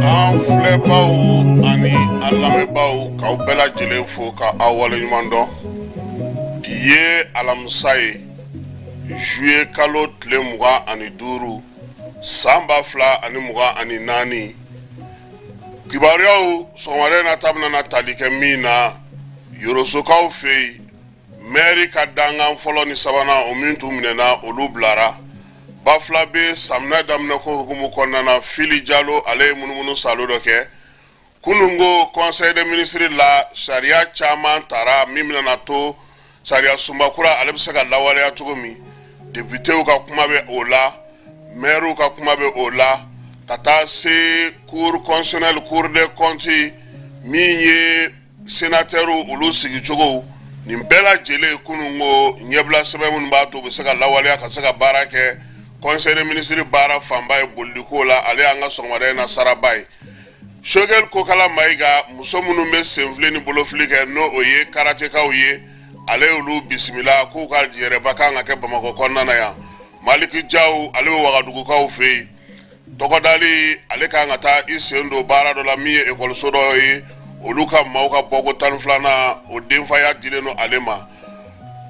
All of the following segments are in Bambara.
An filɛbaw ani an lamɛnbaw, k'aw bɛɛ lajɛlen fo ka aw waleɲuman dɔn. Bi ye alamisa ye, juillet kalo tile 25, san 2024. Kibaruyaw sɔgɔmada in na ta bɛna tali kɛ min na, Yorosokaw fɛ yen, mɛri ka dankan fɔlɔ ni sabanan, o min tun minɛna, olu bilara. Bafulabe saminɛ daminɛ ko hukumu kɔnɔna na, Fili Jalo, ale ye munumunu salo dɔ kɛ kununko conseil des ministres la. Sariya caman tara min bɛna to sariya sunba kura ale bɛ se ka lawaleya cogo min. Députéw ka kuma bɛ o la, maires ka kuma bɛ o la, ka taa se cour constitutionnelle, cour des comptes, min ye sénateurs olu sigicogo. Nin bɛɛ lajɛlen, kununko ɲɛbila sɛbɛn minnu b'a to u bɛ se ka lawaleya ka se ka baara kɛ. Conseil des ministres baara fanba ye boliliko la, ale y'an ka sɔgɔmada in na saraba ye. Choguel Kokala Mayiga, muso minnu bɛ senfili ni bolofili kɛ, n'o o ye karatekaw ye, ale y'olu bisimila k'u ka yɛrɛba kan ka kɛ Bamakɔ kɔnɔna na yan. Maliki Jaw, ale bɛ Wagadugukaw fɛ yen. Tɔgɔdali, ale kan ka taa i sen don baara dɔ la min ye ekɔliso dɔ ye, olu ka maaw ka bɔko 12nan, o denfaya dilen don ale ma.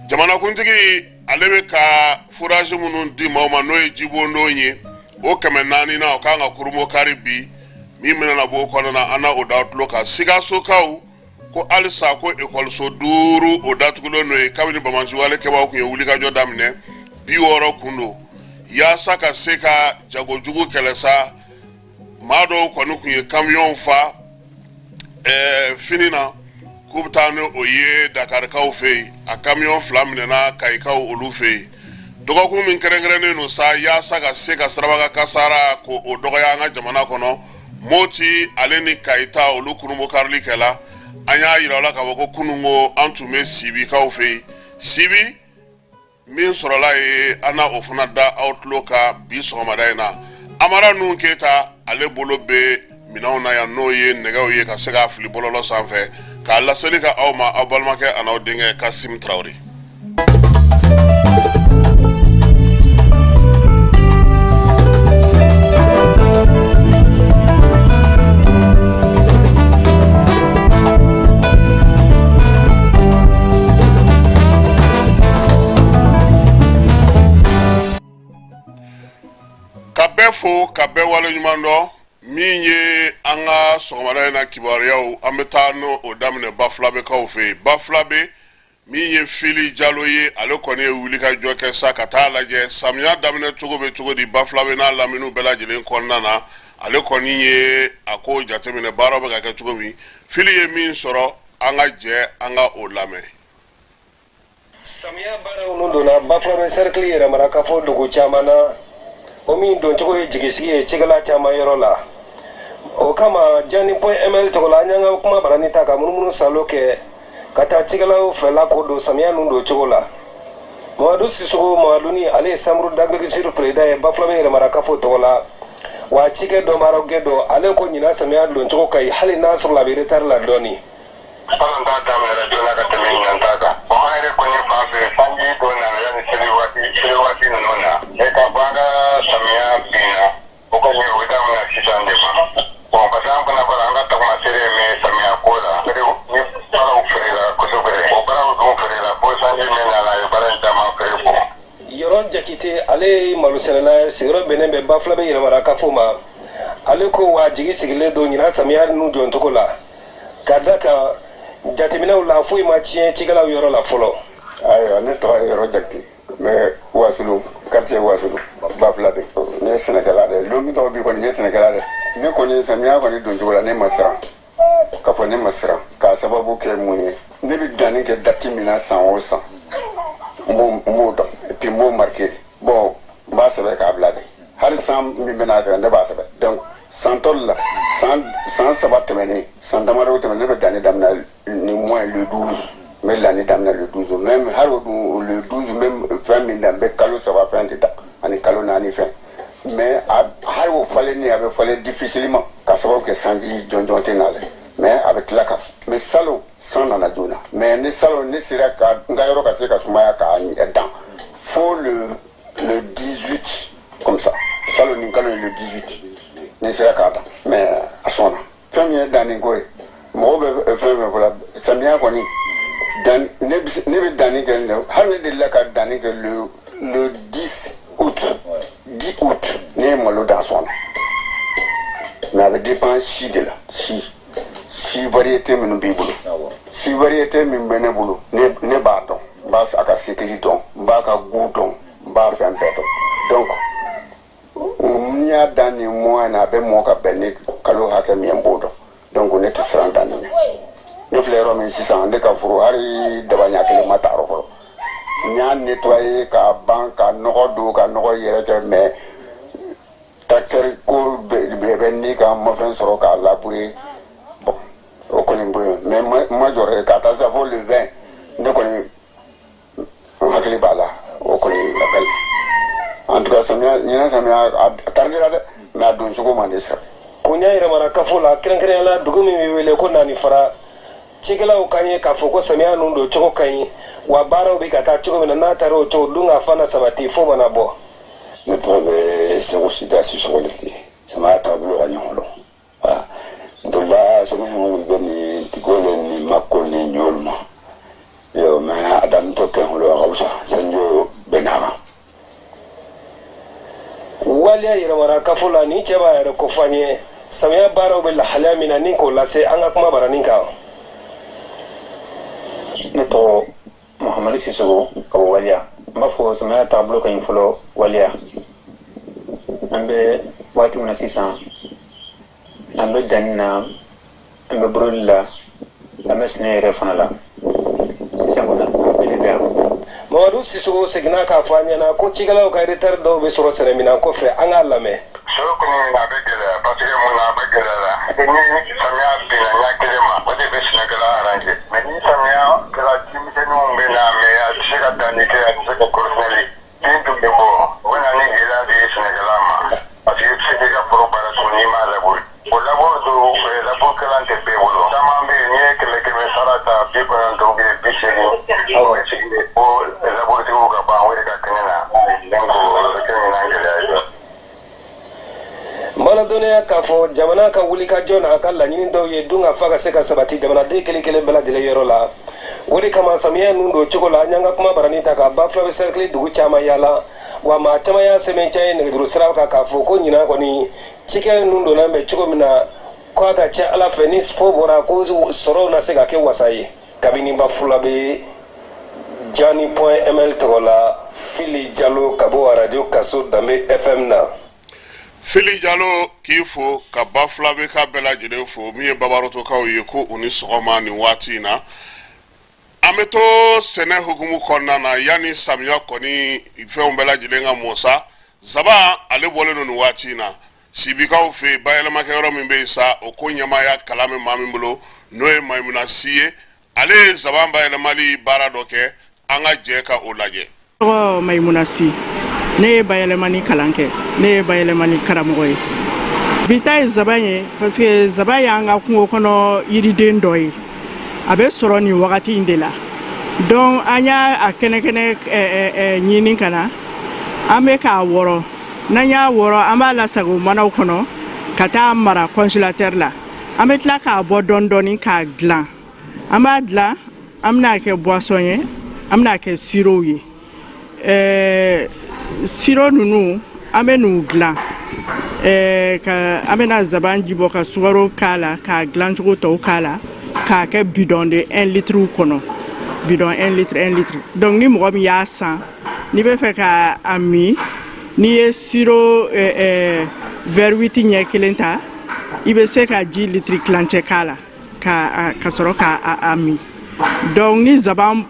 Jamanakuntigi, ale bɛ ka forage minnu di maaw ma, n'o ye jibondon ye, o 400 na, o kan ka kurunbonkari bi. Min bɛna na bɔ o kɔnɔna na, an na o da tulo kan. Sikasokaw ko halisa ko ekɔliso duuru, o datugulen don yen kabini banbaanciwale kɛbaaw tun ye wulikajɔ daminɛ 60 kun don yaasa ka se ka jagojugu kɛlɛ sa. Maa dɔw kɔni tun ye kamiyɔnw fa fini na k'u bɛ taa ni o ye Dakarikaw fɛ yen. A kamiyɔn fila minɛna Kayikaw olu fɛ yen. Dɔgɔkun min kɛrɛnkɛrɛnnen don sa yaasa ka se ka sirabakan kasara ko o dɔgɔya an ka jamana kɔnɔ, Moti ale ni Kayi ta, olu kurunbonkarili kɛla. An y'a yira aw la k'a fɔ ko kununko an tun bɛ Sibikaw fɛ yen. Sibi min sɔrɔla ye, an na o fana da aw tulo kan bi sɔgɔmada in na. Amara Nuhun Keyita, ale bolo bɛ minɛnw na yan, n'o ye nɛgɛw ye ka se k'a fili bɔlɔlɔ sanfɛ k'a laseli ka aw ma, aw balimakɛ an'aw denkɛ Kasim Tarawele. Ka bɛɛ fo ka bɛɛ waleɲuman dɔn. Min ye an ka sɔgɔmada in na kibaruyaw, an bɛ taa n'o o daminɛ Bafulabɛkaw fɛ yen. Bafulabɛ, min ye Fili Jalo ye, ale kɔni ye wulikajɔ kɛ sa ka taa lajɛ samiya daminɛ cogo bɛ cogo di Bafulabɛ n'a laminiw bɛɛ lajɛlen kɔnɔna na. Ale kɔni ye a ko jateminɛ, baaraw bɛ ka kɛ cogo min. Fili ye min sɔrɔ, an ka jɛ an ka o lamɛn. Samiya baaraw nun donna Bafulabe sɛrikili yɛrɛmarakafo dugu caman na, o min doncogo ye jigisigi ye cikɛla caman yɔrɔ la. O kama, Jani point ml tɔgɔ la, an y'an ka kuma barani ta ka munumunu salo kɛ ka taa cikɛlaw fɛla ko don samiya nun don cogo la. Mamadu Sisogo Mamaduni, ale ye chambre d'agriculture président ye Bafulabe yɛrɛmarakafo tɔgɔ la, wa cikɛ dɔnbaaraw gɛn dɔ. Ale ko ɲinan samiya don cogo ka ɲi, hali n'a sɔrɔ a bɛ retard la dɔɔni. Salon ta daminɛra joona ka tɛmɛ ɲinan ta kan. Bon, an yɛrɛ kɔni fan fɛ, sanji dɔ nana yanni seli waati ninnu na, mais k'a fɔ an ka samiya binna, o kɔni o daminɛ sisan de ma. Bon, parce que an fana fara an ka tagamaseere mɛn samiya ko la, ni baaraw feerela kosɛbɛ. O baaraw dun feerela fo sanji min nana, a ye baara in caman feere bɔ. Yɔrɔ Jakite, ale ye malosɛnɛla ye, sigiyɔrɔ bɛnnen bɛ Bafulabe yɛrɛmarakafo ma. Ale ko wa jigi sigilen don ɲinan samiya ninnu jɔncogo la, ka da kan jateminɛw la, foyi ma tiɲɛ cikɛlaw yɔrɔ la fɔlɔ. Ayiwa, ne tɔgɔ ye Yɔrɔ Jakite, n bɛ Wasulu, quartier Wasulu, Bafulabe. Ne ye sɛnɛkɛla de ye. Don min tɔgɔ bi kɔni, n ye sɛnɛkɛla de. Ne kɔni, samiya kɔni doncogo la, ne ma siran k'a fɔ ne ma siran, k'a sababu kɛ mun ye? Ne bɛ danni kɛ date min na san o san, n b'o dɔn, et puis n b'o marqué de. Bon, n b'a sɛbɛn k'a bila de. Hali san min bɛna sɛbɛn, ne b'a sɛbɛn. Donc san tɔli la, san 3 tɛmɛnen, san damadɔ tɛmɛnen, ne bɛ danni daminɛ ni mois le 12. N bɛ danni daminɛ le 12 même. Hali o dun, le 12, n bɛ fɛn min dan, n bɛ kalo 3 fɛn de dan ani kalo 4 fɛn. Mais hali o falenni, a bɛ falen difficilement, ka sababu kɛ sanji jɔnjɔn tɛ na dɛ. Mais a bɛ tila ka, mais salon, san nana joona. Mais ni salon ne sera ka n ka yɔrɔ ka se ka sumaya k'a dan fo le 18 comme ça, salon nin kalo le 18, ne sera k'a dan. Mais a sɔnna. Fɛn min ye danni ko ye, mɔgɔw bɛ fɛn fɛn fɔ la, samiya kɔni dan, ne bɛ danni kɛ. Hali ne delila ka danni kɛ le 10 août, 10 août, ne ye malo dan, sɔnna. Mais a bɛ dépend si de la, si variété minnu b'i bolo. Si variété min bɛ ne bolo, ne b'a dɔn, n b'a a ka cycle dɔn, n b'a ka goût dɔn, n b'a fɛn bɛɛ dɔn. Donc n'i y'a dan nin mois na, a bɛ mɔ ka bɛn ni kalo hakɛ min ye, n b'o dɔn. Donc ne tɛ siran danni ɲɛ. Ne filɛ yɔrɔ min sisan, ne ka foro, hali daba ɲɛ kelen ma ta yɔrɔ fɔlɔ. N y'a nettoyer k'a ban, ka nɔgɔ don, ka nɔgɔ yɛrɛ kɛ, mais tracteur ko bɛɛ bɛ ni ka ma fɛn sɔrɔ k'a labourer. Bon, o kɔni bɔ yen, mais n ma jɔrɔ k'a taa sa fo le 20. Ne kɔni, n hakili b'a la, o kɔni a ka ɲi. En tout cas, samiya, ɲinan samiya a tardera dɛ, mais a don cogo ma ne siran. Koɲa yɛrɛmana kafo la, kɛrɛnkɛrɛnya la dugu min bɛ wele ko Naani Fara, cikɛlaw kan ye k'a fɔ ko samiya ninnu don cogo ka ɲi, wa baaraw bɛ ka taa cogo min na, n'a taara o cogo dun, ka fa na sabati fo mana bɔ. Ne tɔgɔ bɛ Segu Sida Sisɔgɔ ten. Samiya taabolo ka ɲɔgɔn dɔn ntola sɛnɛfɛnw bɛ ni tigo le ni mako ni ɲɔlu ma yo, mais a dantɔ kɛ a ka fisa sanjo bɛ n'a kan. Waliya yɛrɛmana kafo la, ni cɛ b'a yɛrɛ ko fɔ an ye samiya baaraw bɛ lahalaya min na, ni k'o lase an ka kuma baranin kan. Ne tɔgɔ Muhamadu Sisogo ka bɔ Waliya. N b'a fɔ samiya taabolo ka ɲi fɔlɔ Waliya. An bɛ waati min na sisan, an bɛ danni na, an bɛ boroli la, an bɛ sɛnɛ yɛrɛ fana la sisan kɔni, an bɛɛ bɛ yan. Mamadu Sisogo seginna k'a fɔ an ɲɛna ko cikɛlaw ka retard dɔw bɛ sɔrɔ sɛnɛminan kɔfɛ. An k'a lamɛn. Sɔrɔ kɔni, a bɛ gɛlɛya, parce que mun na a bɛ gɛlɛya la? Ni samiya binna ɲɛ kelen ma, o de bɛ sɛnɛkɛla arranger. Mais ni samiya kɛra, denmisɛnninw bɛ na, mais a tɛ se ka danni kɛ, a tɛ se ka kɔrɔsiyɛnli, bin tun bɛ bɔ, o bɛ na ni gɛlɛya de ye sɛnɛkɛla ma, parce que i tɛ se k'i ka foro baara tuguni n'i m'a labourer. O labour dun, labour kɛlan tɛ bɛɛ bolo. Caman bɛ yen, n'i ye kɛmɛ kɛmɛ sara ta, 90 bɛ 80, o bɛ sigi o labourtigiw ka ban o de ka kɛnɛ na. Donc o bɛ kɛ ɲinan gɛlɛya ye. N b'a k'a fɔ jamana ka wulikajɔ n'a ka laɲini dɔw ye dun ka fa ka se ka sabati jamanaden kelen kelen bɛɛ lajɛlen yɔrɔ la. O de kama, samiya ninnu don cogo la, an y'an ka kuma barani ta ka Bafulabe cercle dugu caman yaala, wa maa caman y'a sɛbɛntiya ye nɛgɛjuru sira kan k'a fɔ ko ɲinan kɔni cikɛ ninnu donna bɛ cogo min na, ko a ka ca Ala fɛ, ni fo bɔra ko sɔrɔw na se ka kɛ wasa ye. Kabini Bafulabe, Jani.ml tɔgɔ la, Fili Jalo ka bɔ arajo Kaso Danbe FM na. Fili Jalo k'i fo ka Bafulabɛka bɛɛ lajɛlen fo, min ye Babarotokaw ye, ko u ni sɔgɔma nin waati in na. An bɛ to sɛnɛ hukumu kɔnɔna na. Yanni samiya kɔni fɛnw bɛɛ lajɛlen ka mɔ sa, zaban ale bɔlen don nin waati in na Sibikaw fɛ yen. Bayɛlɛmakɛyɔrɔ min bɛ yen sa, o ko ɲɛmaaya kalan bɛ maa min bolo, n'o ye Mayimuna Si ye, ale ye zaban bayɛlɛmali baara dɔ kɛ. An ka jɛ ka o lajɛ. Tɔgɔ Mayimuna Si, ne ye bayɛlɛmani kalan kɛ, ne ye bayɛlɛmani karamɔgɔ ye. Bi ta ye zaban ye parce que zaban y'an ka kungo kɔnɔ yiriden dɔ ye, a bɛ sɔrɔ nin wagati in de la. Donc an y'a kɛnɛkɛnɛ ɲini ka na, an bɛ k'a wɔrɔ. N'an y'a wɔrɔ, an b'a lasago manaw kɔnɔ ka taa mara congélateur la. An bɛ tila k'a bɔ dɔɔni dɔɔni k'a dilan. An b'a dilan, an bɛna kɛ boisson ye, an bɛna kɛ sirop ye. Sirop ninnu, an bɛ n'u dilan ka an bɛna zaban ji bɔ ka sukaro k'a la, k'a dilancogo tɔw k'a la, k'a kɛ bidon de 1 litre kɔnɔ, bidon 1 litre, 1 litre. Donc ni mɔgɔ min y'a san, n'i bɛ fɛ ka a min, n'i ye sirop verre 8 ɲɛ kelen ta, i bɛ se ka ji litiri tilancɛ k'a la ka sɔrɔ k'a min. Donc ni zaban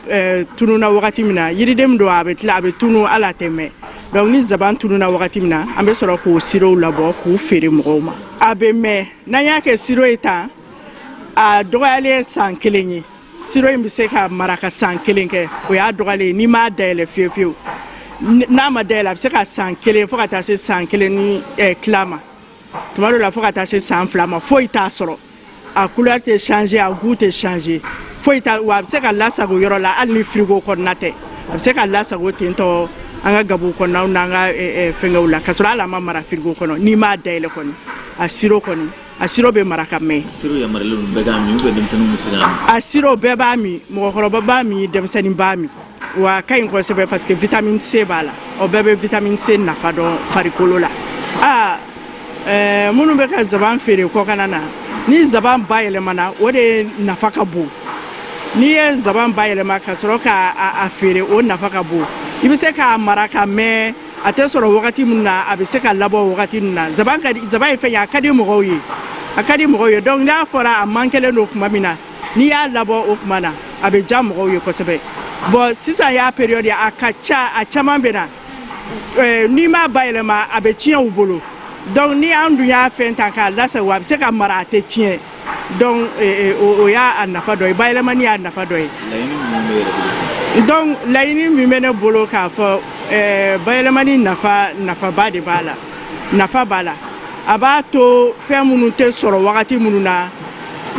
tununa wagati min na, yiriden min don, a bɛ tila a bɛ tunu, hali a tɛ mɛn. Donc ni zaban tununa wagati min na, an bɛ sɔrɔ k'o sirop labɔ k'u feere mɔgɔw ma. A bɛ mɛn. N'an y'a kɛ sirop ye tan, a dɔgɔyalen ye san kelen ye. Sirop in bɛ se ka mara ka san kelen kɛ, o y'a dɔgɔyalen ye. N'i m'a dayɛlɛ fiyewu fiyewu, n'a ma dayɛlɛ, a bɛ se ka san kelen fo ka taa se san kelen ni tila ma, tuma dɔ la fo ka taa se san 2 ma. Foyi t'a sɔrɔ, a couleur tɛ changer, a goût tɛ changer, foyi t'a. Wa a bɛ se ka lasago yɔrɔ la, hali ni frigo kɔnɔna tɛ, a bɛ se ka lasago ten tɔ an ka gabugu kɔnɔnaw n'an ka fɛngɛw la, ka sɔrɔ hali a ma mara frigo kɔnɔ. N'i m'a dayɛlɛ kɔni, a sirop kɔni, a sirop bɛ mara ka mɛn. Sirop yamaruyalen don bɛɛ k'a min ou bien denmisɛnninw bɛ se k'a min? A sirop, bɛɛ b'a min, mɔgɔkɔrɔba b'a min, denmisɛnnin b'a min. Wa a ka ɲi kosɛbɛ parce que vitamine C b'a la. O bɛɛ bɛ vitamine C nafa dɔn farikolo la. Aa, minnu bɛ ka zaban feere kɔkanna na, ni zaban bayɛlɛmana, o de nafa ka bon. N'i ye zaban bayɛlɛma ka sɔrɔ k'a feere, o nafa ka bon. I bɛ se k'a mara ka mɛn. A tɛ sɔrɔ wagati min na, a bɛ se ka labɔ wagati min na. Zaban ka di, zaban ye fɛn ye, a ka di mɔgɔw ye, a ka di mɔgɔw ye. Donc n'a fɔra a man kɛlen don tuma min na, n'i y'a labɔ o tuma na, a bɛ diya mɔgɔw ye kosɛbɛ. Bon, sisan y'a période ye, a ka ca, a caman bɛ na. N'i m'a bayɛlɛma, a bɛ tiɲɛ u bolo. Donc ni an dun y'a fɛn ta k'a lasago, a bɛ se ka mara, a tɛ tiɲɛ. Donc o y'a nafa dɔ ye, bayɛlɛmani y'a nafa dɔ ye. Laɲini min bɛ yɛrɛ bolo? Donc laɲini min bɛ ne bolo k'a fɔ, bayɛlɛmani nafa, nafaba de b'a la, nafa b'a la. A b'a to fɛn minnu tɛ sɔrɔ wagati minnu na,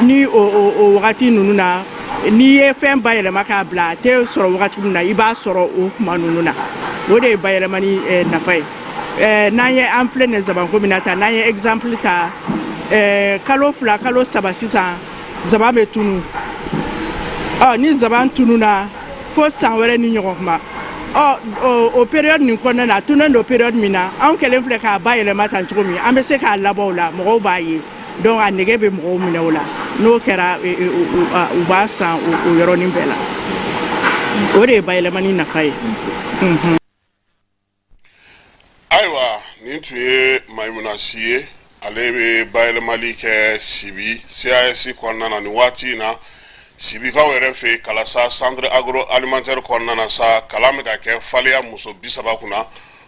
ni o wagati ninnu na, n'i ye fɛn bayɛlɛma k'a bila, a tɛ sɔrɔ wagati min na, i b'a sɔrɔ o tuma ninnu na. O de ye bayɛlɛmani nafa ye. N'an ye, an filɛ nin zabanko min na ta, n'an ye exemple ta, kalo 2, kalo 3 sisan, zaban bɛ tunu. Ɔ ni zaban tununa fo san wɛrɛ ni ɲɔgɔn kuma, ɔ o période nin kɔnɔna na, a tununen don période min na, anw kɛlen filɛ k'a bayɛlɛma tan cogo min, an bɛ se k'a labɔ o la, mɔgɔw b'a ye. Donc a nege bɛ mɔgɔw minɛ o la. N'o kɛra, u b'a san o yɔrɔnin bɛɛ la. O de ye bayɛlɛmani nafa ye. Ayiwa, nin tun ye Mayimuna Si ye, ale bɛ bayɛlɛmali kɛ Sibi CAS kɔnɔna na nin waati in na. Sibikaw yɛrɛ fɛ yen, Kalasa centre agroalimentaire kɔnɔna na sa, kalan bɛ ka kɛ Faleya muso 30 kunna.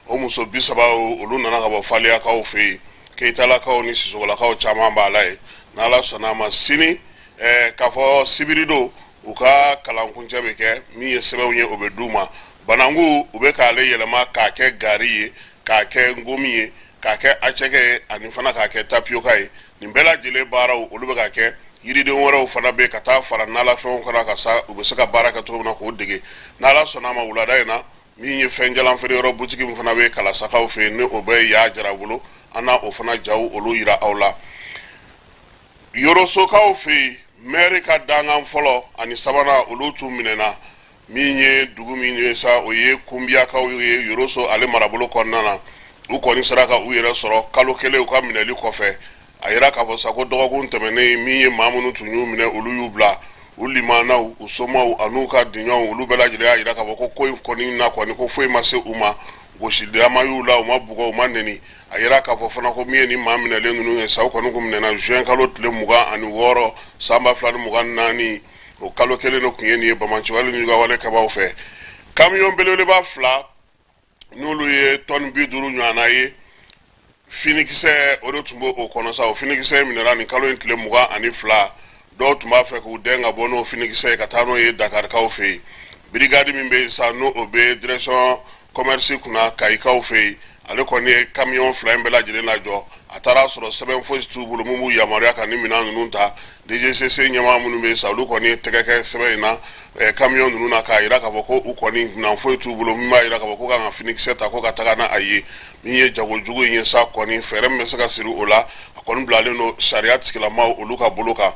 O muso 30, olu nana ka bɔ Faleyakaw fɛ yen, Keyitalakaw ni Sisɔkɔlakaw caman b'a la yen. N'Ala sɔnna a ma, sini k'a fɔ sibiridon, u ka kalankuncɛ bɛ kɛ min ye, sɛbɛnw ye, o bɛ d'u ma. Bananku, u bɛ k'ale yɛlɛma k'a kɛ gari ye, k'a kɛ ngomi ye, k'a kɛ acɛkɛ ye, ani fana k'a kɛ tapioca ye. Nin bɛɛ lajɛlen baaraw, olu bɛ ka kɛ. Yiriden wɛrɛw fana bɛ ka taa fara nalafɛnw kan ka sa, u bɛ se ka baara kɛ cogo min na k'o dege. N'Ala sɔnna a ma, wulada in na, min ye fɛn jalan feere yɔrɔ butigi min fana bɛ Kalasakaw fɛ yen, ni o bɛ Ya Jara bolo, an na o fana jaw olu yira aw la. Yorosokaw fɛ yen, mɛri ka dankan fɔlɔ ani sabanan, olu tun minɛna. Min ye dugu min ye sa, o ye Kunbiyakaw ye, Yoroso ale marabolo kɔnɔna na. U kɔni sera ka u yɛrɛ sɔrɔ kalo kelen u ka minɛli kɔfɛ. A yira k'a fɔ sa ko dɔgɔkun tɛmɛnen, min ye maa minnu tun y'u minɛ, olu y'u bila. U limanaw, u somaw an'u ka diɲɔw, olu bɛɛ lajɛlen y'a yira k'a fɔ ko ko in kɔni na kɔni, ko foyi ma se u ma. Gosilama ma y'u la, u ma bugɔ, u ma neni. A yira k'a fɔ fana ko min ye ni maa minɛlen ninnu ye sa, u kɔni kun minɛna juin kalo tile 26 san 2024. O kalo kelen de tun ye nin ye bamaciwale ni wale kɛbaaw fɛ. Kamiyɔn belebeleba fila, n'olu ye tɔni 50 ɲɔgɔnna ye finikisɛ, o de tun b'o kɔnɔ sa. O finikisɛ minɛra nin kalo in tile 22. Dɔw tun b'a fɛ k'u dɛn ka bɔ n'o finikisɛ ye ka taa n'o ye Dakarikaw fɛ yen. Brigade min bɛ yen sa, n'o o bɛ direction commerce kunna Kayikaw fɛ yen, ale kɔni ye kamiyɔn fila in bɛɛ lajɛlen lajɔ. A taara sɔrɔ sɛbɛn fosi t'u bolo mun b'u yamaruya ka ni minɛn ninnu ta. DGCC ɲɛmaa minnu bɛ yen sa, olu kɔni ye tɛgɛ kɛ sɛbɛn in na kamiyɔn ninnu na, k'a jira k'a fɔ ko u kɔni minɛn foyi t'u bolo min b'a jira k'a fɔ ko kan ka finikisɛ ta ko ka taga n'a ye. Min ye jago jugu in ye sa kɔni, fɛɛrɛ min bɛ se ka siri o la, a kɔni bilalen don sariya tigilamaw olu ka bolo kan.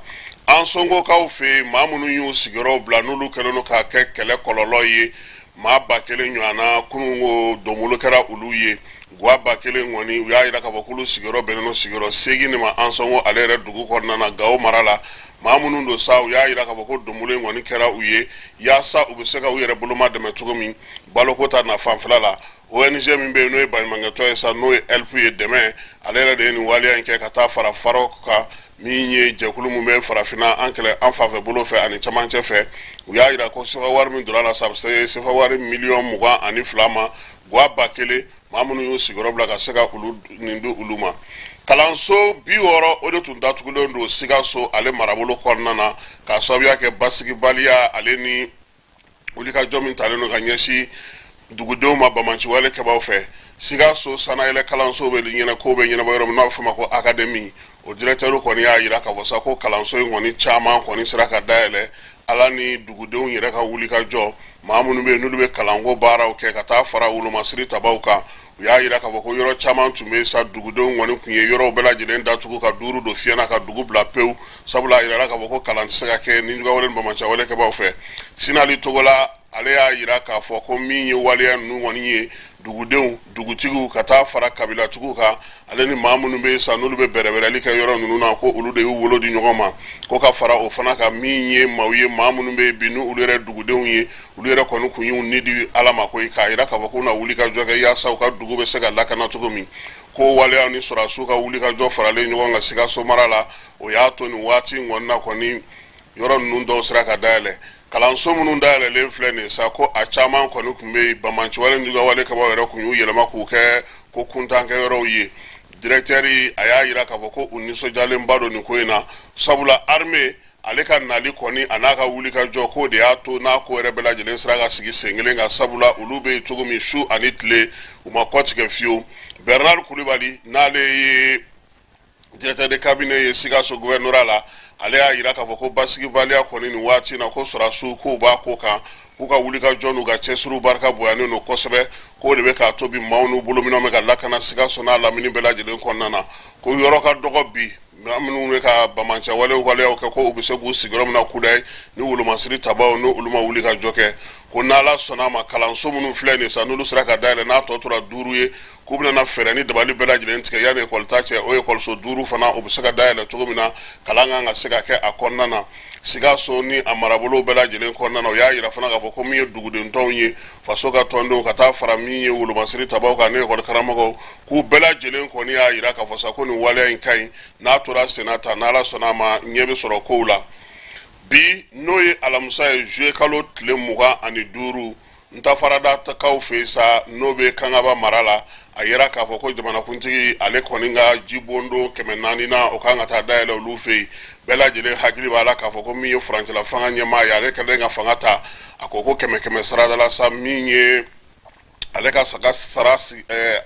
Ansongokaw fɛ yen, maa minnu y'u sigiyɔrɔw bila, n'olu kɛlen don k'a kɛ kɛlɛ kɔlɔlɔ ye, maa 1000 ɲɔgɔnna, kununko donbolo kɛra olu ye. Gwa 1000 kɔni, u y'a jira k'a fɔ k'olu sigiyɔrɔ bɛnnen don sigiyɔrɔ 8 de ma Ansongo ale yɛrɛ dugu kɔnɔna na, Gawo mara la. Maa minnu don sa, u y'a jira k'a fɔ ko donbolo in kɔni kɛra u ye yaasa u bɛ se ka u yɛrɛ boloma dɛmɛ cogo min baloko ta na fanfɛla la. ONG min bɛ yen, n'o ye baɲumankɛtɔn ye sa, n'o ye HELP ye, dɛmɛ, ale yɛrɛ de ye nin waleya in kɛ ka taa fara FAROC kan, min ye jɛkulu min bɛ farafinna an kɛlɛ an fanfɛ bolo fɛ ani camancɛ fɛ. U y'a jira ko sefa wari min donna la sa, a bɛ se sefa wari miliyɔn 22 ma. Gwa 1000, maa minnu y'u sigiyɔrɔ bila, ka se ka olu nin di olu ma. Kalanso 60, o de tun datugulen don Sikaso ale marabolo kɔnɔna na, k'a sababuya kɛ basigibaliya ale ni wulikajɔ min talen don ka ɲɛsin dugudenw ma bamaciwale kɛbaaw fɛ. Sikaso sanayɛlɛ kalanso bɛ ɲɛnɛ ko bɛ ɲɛnabɔ yɔrɔ min, n'a bɛ f'o ma ko académie, o directeur kɔni y'a jira k'a fɔ sa ko kalanso in kɔni caman kɔni sera ka dayɛlɛ, ala ni dugudenw yɛrɛ ka wulikajɔ, maa minnu bɛ yen n'olu bɛ kalanko baaraw kɛ, ka taa fara wolomasiri tabaw kan. U y'a jira k'a fɔ ko yɔrɔ caman tun bɛ sa, dugudenw kɔni tun ye yɔrɔw bɛɛ lajɛlen datugu ka duuru don fiɲɛ na ka dugu bila pewu, sabula a jirala k'a fɔ ko kalan tɛ se ka kɛ ni jugawale ni bamaciwale kɛbaaw fɛ. Sinali Togola, ale y'a jira k'a fɔ ko min ye waleya ninnu kɔni ye, dugudenw, dugutigiw, ka taa fara kabilatigiw kan, ale ni maa minnu bɛ yen sa, n'olu bɛ bɛrɛbɛrɛli kɛ yɔrɔ ninnu na, ko olu de y'u wolo di ɲɔgɔn ma, ko ka fara o fana kan, min ye maaw ye, maa minnu bɛ yen bi, n'olu yɛrɛ dugudenw ye, olu yɛrɛ kɔni kun y'u ni di Ala ma koyi, k'a jira k'a fɔ k'u na wuli ka jɔ kɛ yaasa u ka dugu bɛ se ka lakana cogo min. Ko waleya ni sɔrɔdasiw ka wuli ka jɔ faralen ɲɔgɔn kan Sikaso mara la, o y'a to nin waati in kɔni na kɔni, yɔrɔ ninnu dɔw sera ka dayɛlɛ. Kalanso minnu dayɛlɛlen filɛ nin sa, ko a caman kɔni tun bɛ yen, bamaciwale ni jugawale kɛbaaw yɛrɛ tun y'u yɛlɛma k'u kɛ ko kuntankɛ yɔrɔw ye. Directeur, a y'a jira k'a fɔ ko u nisɔndiyalenba don nin ko in na, sabula armée ale ka nali kɔni, a n'a ka wuli ka jɔ, k'o de y'a to n'a ko yɛrɛ bɛɛ lajɛlen sera ka sigi sen kelen kan, sabula olu bɛ yen cogo min su ani tile, u ma kɔtigɛ fiyewu. Bernard Kulibali, n'ale ye directeur de cabinet ye Sikaso gouvernorat la, ale y'a jira k'a fɔ ko basigibaliya kɔni nin waati na, ko sɔrɔdasiw k'u b'a ko kan, k'u ka wulikajɔ n'u ka cɛsiriw barika bonyanen don kosɛbɛ, k'o de bɛ k'a to bi maaw n'u bolominɛnw bɛ ka lakana Sikaso n'a lamini bɛɛ lajɛlen kɔnɔna na, ko yɔrɔ ka dɔgɔ bi, maa minnu bɛ ka bamancɛwale waleyaw kɛ, ko u bɛ se k'u sigiyɔrɔ min na kudayi ni wolomasiri tabaw, ni olu ma wuli ka jɔ kɛ. Ko n'Ala sɔnna a ma, kalanso minnu filɛ nin sa, n'olu sera ka dayɛlɛ, n'a tɔ tora duuru ye, k'u bɛna fɛɛrɛ ni dabali bɛɛ lajɛlen tigɛ yanni ekɔli ta cɛ, o ekɔliso duuru fana, o bɛ se ka dayɛlɛ cogo min na, kalan kan ka se ka kɛ a kɔnɔna na Sikaso ni a marabolow bɛɛ lajɛlen kɔnɔna na. U y'a jira fana k'a fɔ ko min ye dugudentɔnw ye, faso ka tɔndenw, ka taa fara min ye wolomasiri tabaw kan ni ekɔli karamɔgɔw, k'u bɛɛ lajɛlen kɔni y'a jira k'a fɔ sa ko nin waleya in ka ɲi, n'a tora senna ta, n'Ala sɔnna a ma, ɲɛ bɛ sɔrɔ kow la. Bi, n'o ye alamisa ye, juillet kalo tile 25, Ntafaradakaw fɛ yen sa, n'o bɛ Kangaba mara la, a yira k'a fɔ ko jamanakuntigi ale kɔni ka jibondon 400nan, o kan ka taa dayɛlɛ olu fɛ yen. Bɛɛ lajɛlen hakili b'a la k'a fɔ ko min ye furancɛla fanga ɲɛmaa ye, ale kɛlen ka fanga ta, a ko ko kɛmɛ kɛmɛ sarada la sa, min ye ale ka saga sara,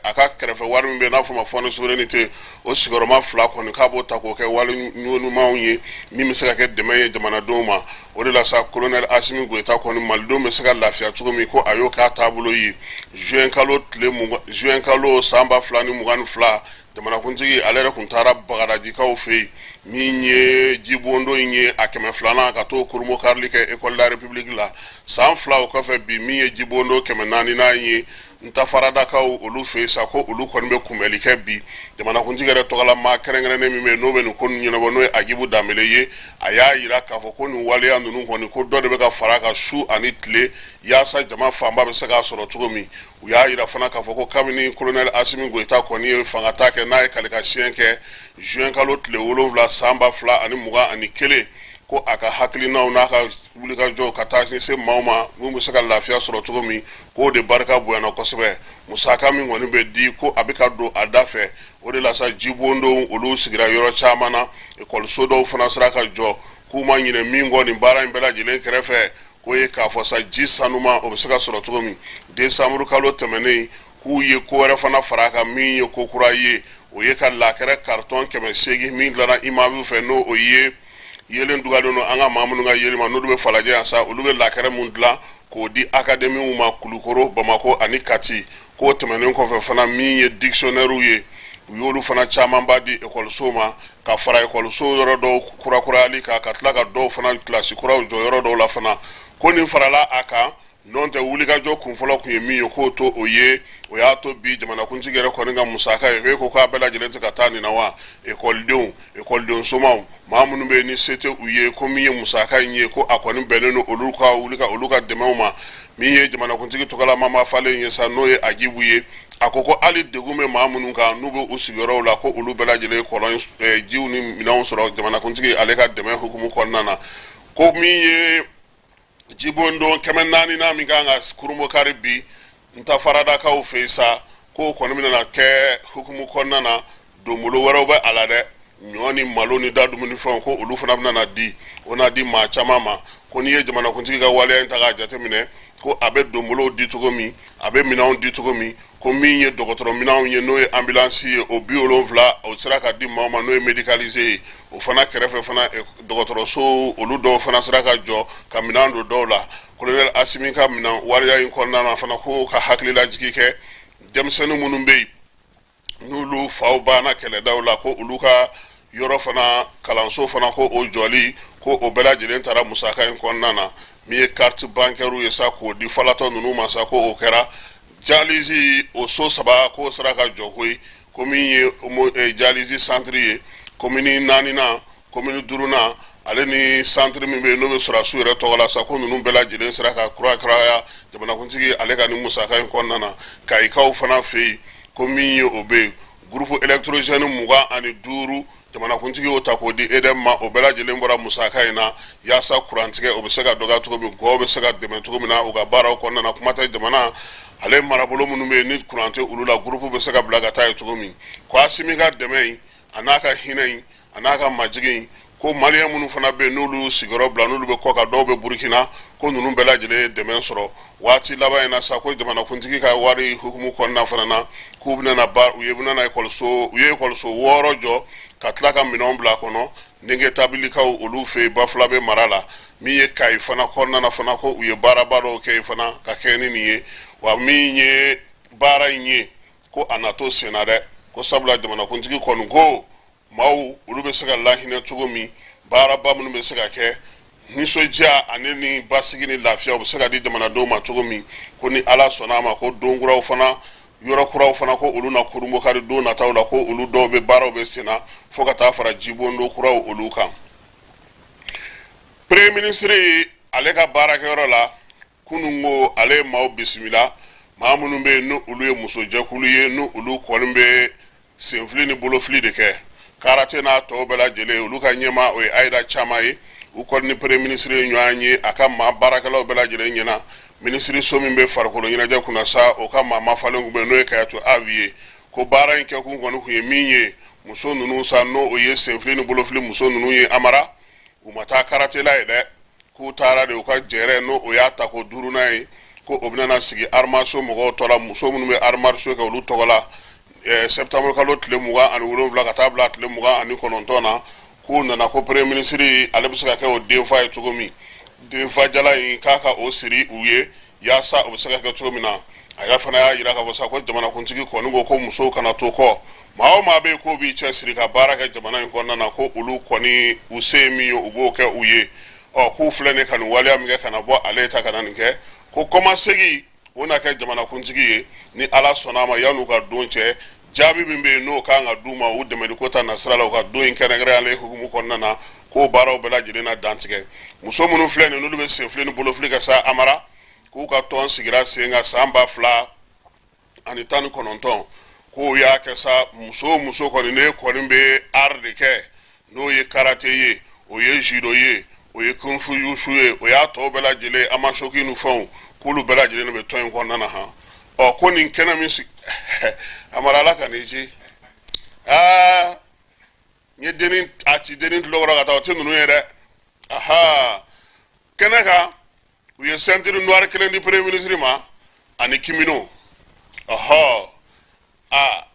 a ka kɛrɛfɛ wari min bɛ n'a fɔ ma fonds de souveraineté, o sigiyɔrɔma fila kɔni, k'a b'o ta k'o kɛ wale ɲumanw ye min bɛ se ka kɛ dɛmɛ ye jamanadenw ma. O de la sa, colonel Asimi Goyita kɔni, malidenw bɛ se ka lafiya cogo min, ko a y'o k'a taabolo ye. Juin kalo tile 20, juin kalo san 2022, jamanakuntigi ale yɛrɛ tun taara Bagadajikaw fɛ yen, min ye jibondon in ye a 200nan, ka t'o kurunbonkarili kɛ école de la République la. San 2 o kɔfɛ, bi, min ye jibondon 400nan ye. Ntafaradakaw olu fɛ yen sa, ko olu kɔni bɛ kunbɛli kɛ bi. Jamanakuntigi yɛrɛ tɔgɔla maa kɛrɛnkɛrɛnnen min bɛ yen, n'o bɛ nin ko ninnu ɲɛnabɔ, n'o ye Agibu Danbele ye, a y'a yira k'a fɔ ko nin waleya ninnu kɔni, ko dɔ de bɛ ka fara a kan su ani tile, yaasa jama fanba bɛ se k'a sɔrɔ cogo min. U y'a yira fana k'a fɔ ko kabini kolonɛli Asimi Goyita kɔni ye fanga ta kɛ, n'a ye kalekasiɲɛ kɛ juin kalo tile 7 san 2021, ko a ka hakilinaw n'a ka wulikajɔw ka taa se maaw ma minnu bɛ se ka lafiya sɔrɔ cogo min, k'o de barika bonyana kosɛbɛ. Musaka min kɔni bɛ di, ko a bɛ ka don a da fɛ. O de la sa, jibondonw olu sigira yɔrɔ caman na, ekɔliso dɔw fana sera ka jɔ. K'u ma ɲinɛ min kɔ nin baara in bɛɛ lajɛlen kɛrɛfɛ, k'o ye k'a fɔ sa ji sanuma o bɛ se ka sɔrɔ cogo min. Desanburu kalo tɛmɛnen, k'u ye ko wɛrɛ fana fara a kan min ye ko kura ye, o ye ka lakɛrɛ karitɔn 800 min dilanna Imav fɛ, n'o o ye yelen dugalen don an ka maa minnu ka yeli ma, n'olu bɛ Falajɛ yan sa, olu bɛ lakɛrɛ mun dilan k'o di akademiw ma Kulukoro, Bamakɔ ani Kati. K'o tɛmɛnen kɔfɛ fana, min ye dictionnairew ye, u y'olu fana camanba di ekɔlisow ma, ka fara ekɔliso yɔrɔ dɔw kurakurayali kan, ka tila ka dɔw fana kilasi kuraw jɔ yɔrɔ dɔw la fana. Ko nin farala a kan n'o tɛ, wulikajɔ kunfɔlɔ tun ye min ye, k'o to o ye. O y'a to bi jamanakuntigi yɛrɛ kɔni ka musaka ye, e ko k'a bɛɛ lajɛlen tɛ ka taa nin na wa? Ekɔlidenw, ekɔliden somaw, maa minnu bɛ yen ni se tɛ u ye, ko min ye musaka in ye, ko a kɔni bɛnnen don olu ka wuli ka olu ka dɛmɛw ma. Min ye jamanakuntigi tɔgɔla maa mafalen ye sa, n'o ye Agibu ye, a ko ko hali degun bɛ maa minnu kan, n'u bɛ u sigiyɔrɔw la, ko olu bɛɛ lajɛlen kɔlɔn jiw ni minɛnw sɔrɔ jamanakuntigi ale ka dɛmɛ hukumu kɔnɔna na. Ko min ye jibondon 400nan min kan ka kurunbonkari bi Ntafaradakaw fɛ yen sa, k'o kɔni bɛna kɛ hukumu kɔnɔna na, donbolo wɛrɛw bɛ a la dɛ, ɲɔ ni malo ni da dumunifɛnw, ko olu fana bɛna di, o na di maa caman ma. Ko n'i ye jamanakuntigi ka waleya in ta k'a jateminɛ, ko a bɛ donbolow di cogo min, a bɛ minɛnw di cogo min, ko min ye dɔgɔtɔrɔ minɛnw ye, n'o ye ambulance ye, o 70, o sera ka di maaw ma, n'o ye médicalisé ye. O fana kɛrɛfɛ fana, dɔgɔtɔrɔso olu dɔw fana sera ka jɔ, ka minɛn don dɔw la. Colonel Asimi ka minɛn waleya in kɔnɔna na fana, ko ka hakililajigi kɛ denmisɛnnin minnu bɛ yen, n'olu faw banna kɛlɛdaw la, ko olu ka yɔrɔ fana, kalanso fana, ko o jɔli, ko o bɛɛ lajɛlen taara musaka in kɔnɔna na. Min ye carte bancaire ye sa, k'o di falatɔ ninnu ma sa, ko o kɛra. Dialyse o so saba, k'o sera ka jɔ koyi, ko min ye dialyse centre ye komini naaninan, komini duurunan, ale ni centre min bɛ yen, n'o bɛ sɔrɔdasiw yɛrɛ tɔgɔ la sa, ko ninnu bɛɛ lajɛlen sera ka kurakuraya jamanakuntigi ale ka nin musaka in kɔnɔna na. Kayikaw fana fɛ yen, ko min ye o bɛ yen, groupe électrogène 25, jamanakuntigi y'o ta k'o di EDM ma. O bɛɛ lajɛlen bɔra musaka in na, yaasa kurantigɛ o bɛ se ka dɔgɔya cogo min, gɔw bɛ se ka dɛmɛ cogo min na u ka baaraw kɔnɔna na. Kuma tɛ jamana ale marabolo minnu bɛ yen, ni kuran tɛ olu la, groupe bɛ se ka bila ka taa yen cogo min. Ko Asimi ka dɛmɛ in, a n'a ka hinɛ in, a n'a ka majigin in, ko maliyɛn minnu fana bɛ yen, n'olu sigiyɔrɔ bila, n'olu bɛ kɔkan, dɔw bɛ Burukina, ko ninnu bɛɛ lajɛlen ye dɛmɛ sɔrɔ waati laban in na sa. Ko jamanakuntigi ka wari hukumu kɔnɔna fana na, k'u bɛna ba u ye bɛna ekɔliso u ye ekɔliso wɔɔrɔ jɔ, ka tila ka minɛnw bila a kɔnɔ Nɛgɛtabilikaw olu fɛ yen, Bafulabe mara la. Min ye Kayi fana kɔnɔna na fana, ko u ye baaraba dɔw kɛ yen fana ka kɛɲɛ ni nin ye. Wa min ye baara in ye, ko a na to senna dɛ, ko sabula jamanakuntigi kɔni ko maaw olu bɛ se ka lahinɛ cogo min, baaraba minnu bɛ se ka kɛ, nisɔndiya ani ni basigi ni lafiya u bɛ se ka di jamanadenw ma cogo min, ko ni Ala sɔnna a ma, ko don kuraw fana, yɔrɔ kuraw fana, ko olu na kurunbonkari don nataw la, ko olu dɔw bɛ baaraw bɛ senna, fo ka taa fara jibondo kuraw olu kan. Premier ministre ale ka baarakɛyɔrɔ la kunun, ko ale ye maaw bisimila, maa minnu bɛ yen, ni olu ye musojɛkulu ye, ni olu kɔni bɛ senfili ni bolofili de kɛ karate n'a tɔw bɛɛ lajɛlen, olu ka ɲɛmaa o ye Ayida Caman ye. U kɔni ni premier ministre ye ɲɔgɔn ye a ka maa baarakɛlaw bɛɛ lajɛlen ɲɛna. Minisiriso min bɛ farikolo ɲɛnajɛ kunna sa, o ka maa mafalen tun bɛ, n'o ye Kayatu Awi ye. Ko baara in kɛkun kɔni tun ye min ye, muso ninnu sa, n'o o ye senfili ni bolofili muso ninnu ye, amara u ma taa karate la ye dɛ, k'u taara de u ka jɛrɛ, n'o o y'a tako duurunan ye, ko o bɛna sigi arts martiaux mɔgɔw tɔ la, muso minnu bɛ arts martiaux kɛ olu tɔgɔ la, septembre kalo tile 27 ka taa bila tile 29 na. K'u nana ko premier ministre ale bɛ se ka kɛ o denfa ye cogo min, denfa jala in k'a ka o siri u ye, yaasa o bɛ se ka kɛ cogo min na. A yɛrɛ fana y'a jira k'a fɔ sa ko jamanakuntigi kɔni ko ko musow kana to kɔ, maa o maa bɛ yen k'o b'i cɛsiri ka baara kɛ jamana in kɔnɔna na, ko olu kɔni u se ye min ye, u b'o kɛ u ye. Ɔ k'u filɛ nin ka nin waleya min kɛ, ka na bɔ ale ta ka na nin kɛ, ko kɔmasegin O na kɛ jamanakuntigi ye ni Ala sɔnna a ma. Yan'u ka don cɛ, jaabi min bɛ yen n'o kan ka d'u ma u dɛmɛliko ta nasira la, u ka don in kɛrɛnkɛrɛnyalen hukumu kɔnɔna na, k'o baaraw bɛɛ lajɛlen na dantigɛ. Muso minnu filɛ nin, n'olu bɛ senfili ni bolofili kɛ sa, Amara, k'u ka tɔn sigira sen kan san 2019, k'o y'a kɛ sa, muso o muso kɔni ne kɔni bɛ art de kɛ, n'o ye karate ye, o ye judo ye, o ye kung fu yushu ye, o y'a tɔw bɛɛ lajɛlen, amasoki ni fɛnw, k'olu bɛɛ lajɛlen de bɛ tɔn in kɔnɔna na. Han, ɔ, ko nin kɛnɛ min sigi, Amara, Ala ka n'i ci. Aa, n ye denni a ci denni tulo kɔrɔ ka taa, o tɛ ninnu ye dɛ. Aha, kɛnɛ kan, u ye ceinture noire kelen di premier ministre ma ani kimono. Ɔhɔ, a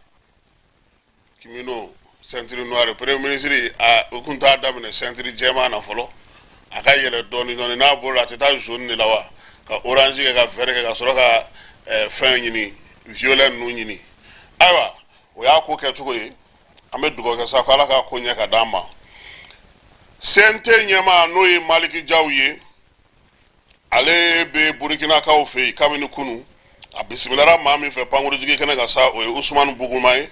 kimono, ceinture noire, premier ministre, a o kun t'a daminɛ ceinture jɛman na fɔlɔ, a ka yɛlɛ dɔɔni dɔɔni. N'a bɔra, a tɛ taa jaune de la wa, ka orange kɛ, ka vert kɛ, ka sɔrɔ ka fɛn ɲini, violet ninnu ɲini. Ayiwa, o y'a ko kɛcogo ye. An bɛ dugawu kɛ sa ko Ala k'a ko ɲɛ ka d'an ma. CNT ɲɛmaa, n'o ye Maliki Jaw ye, ale bɛ Burukinakaw fɛ yen kabini kunu. A bisimilara maa min fɛ pankurujigi kɛnɛ kan sa, o ye Usumani Buguma ye,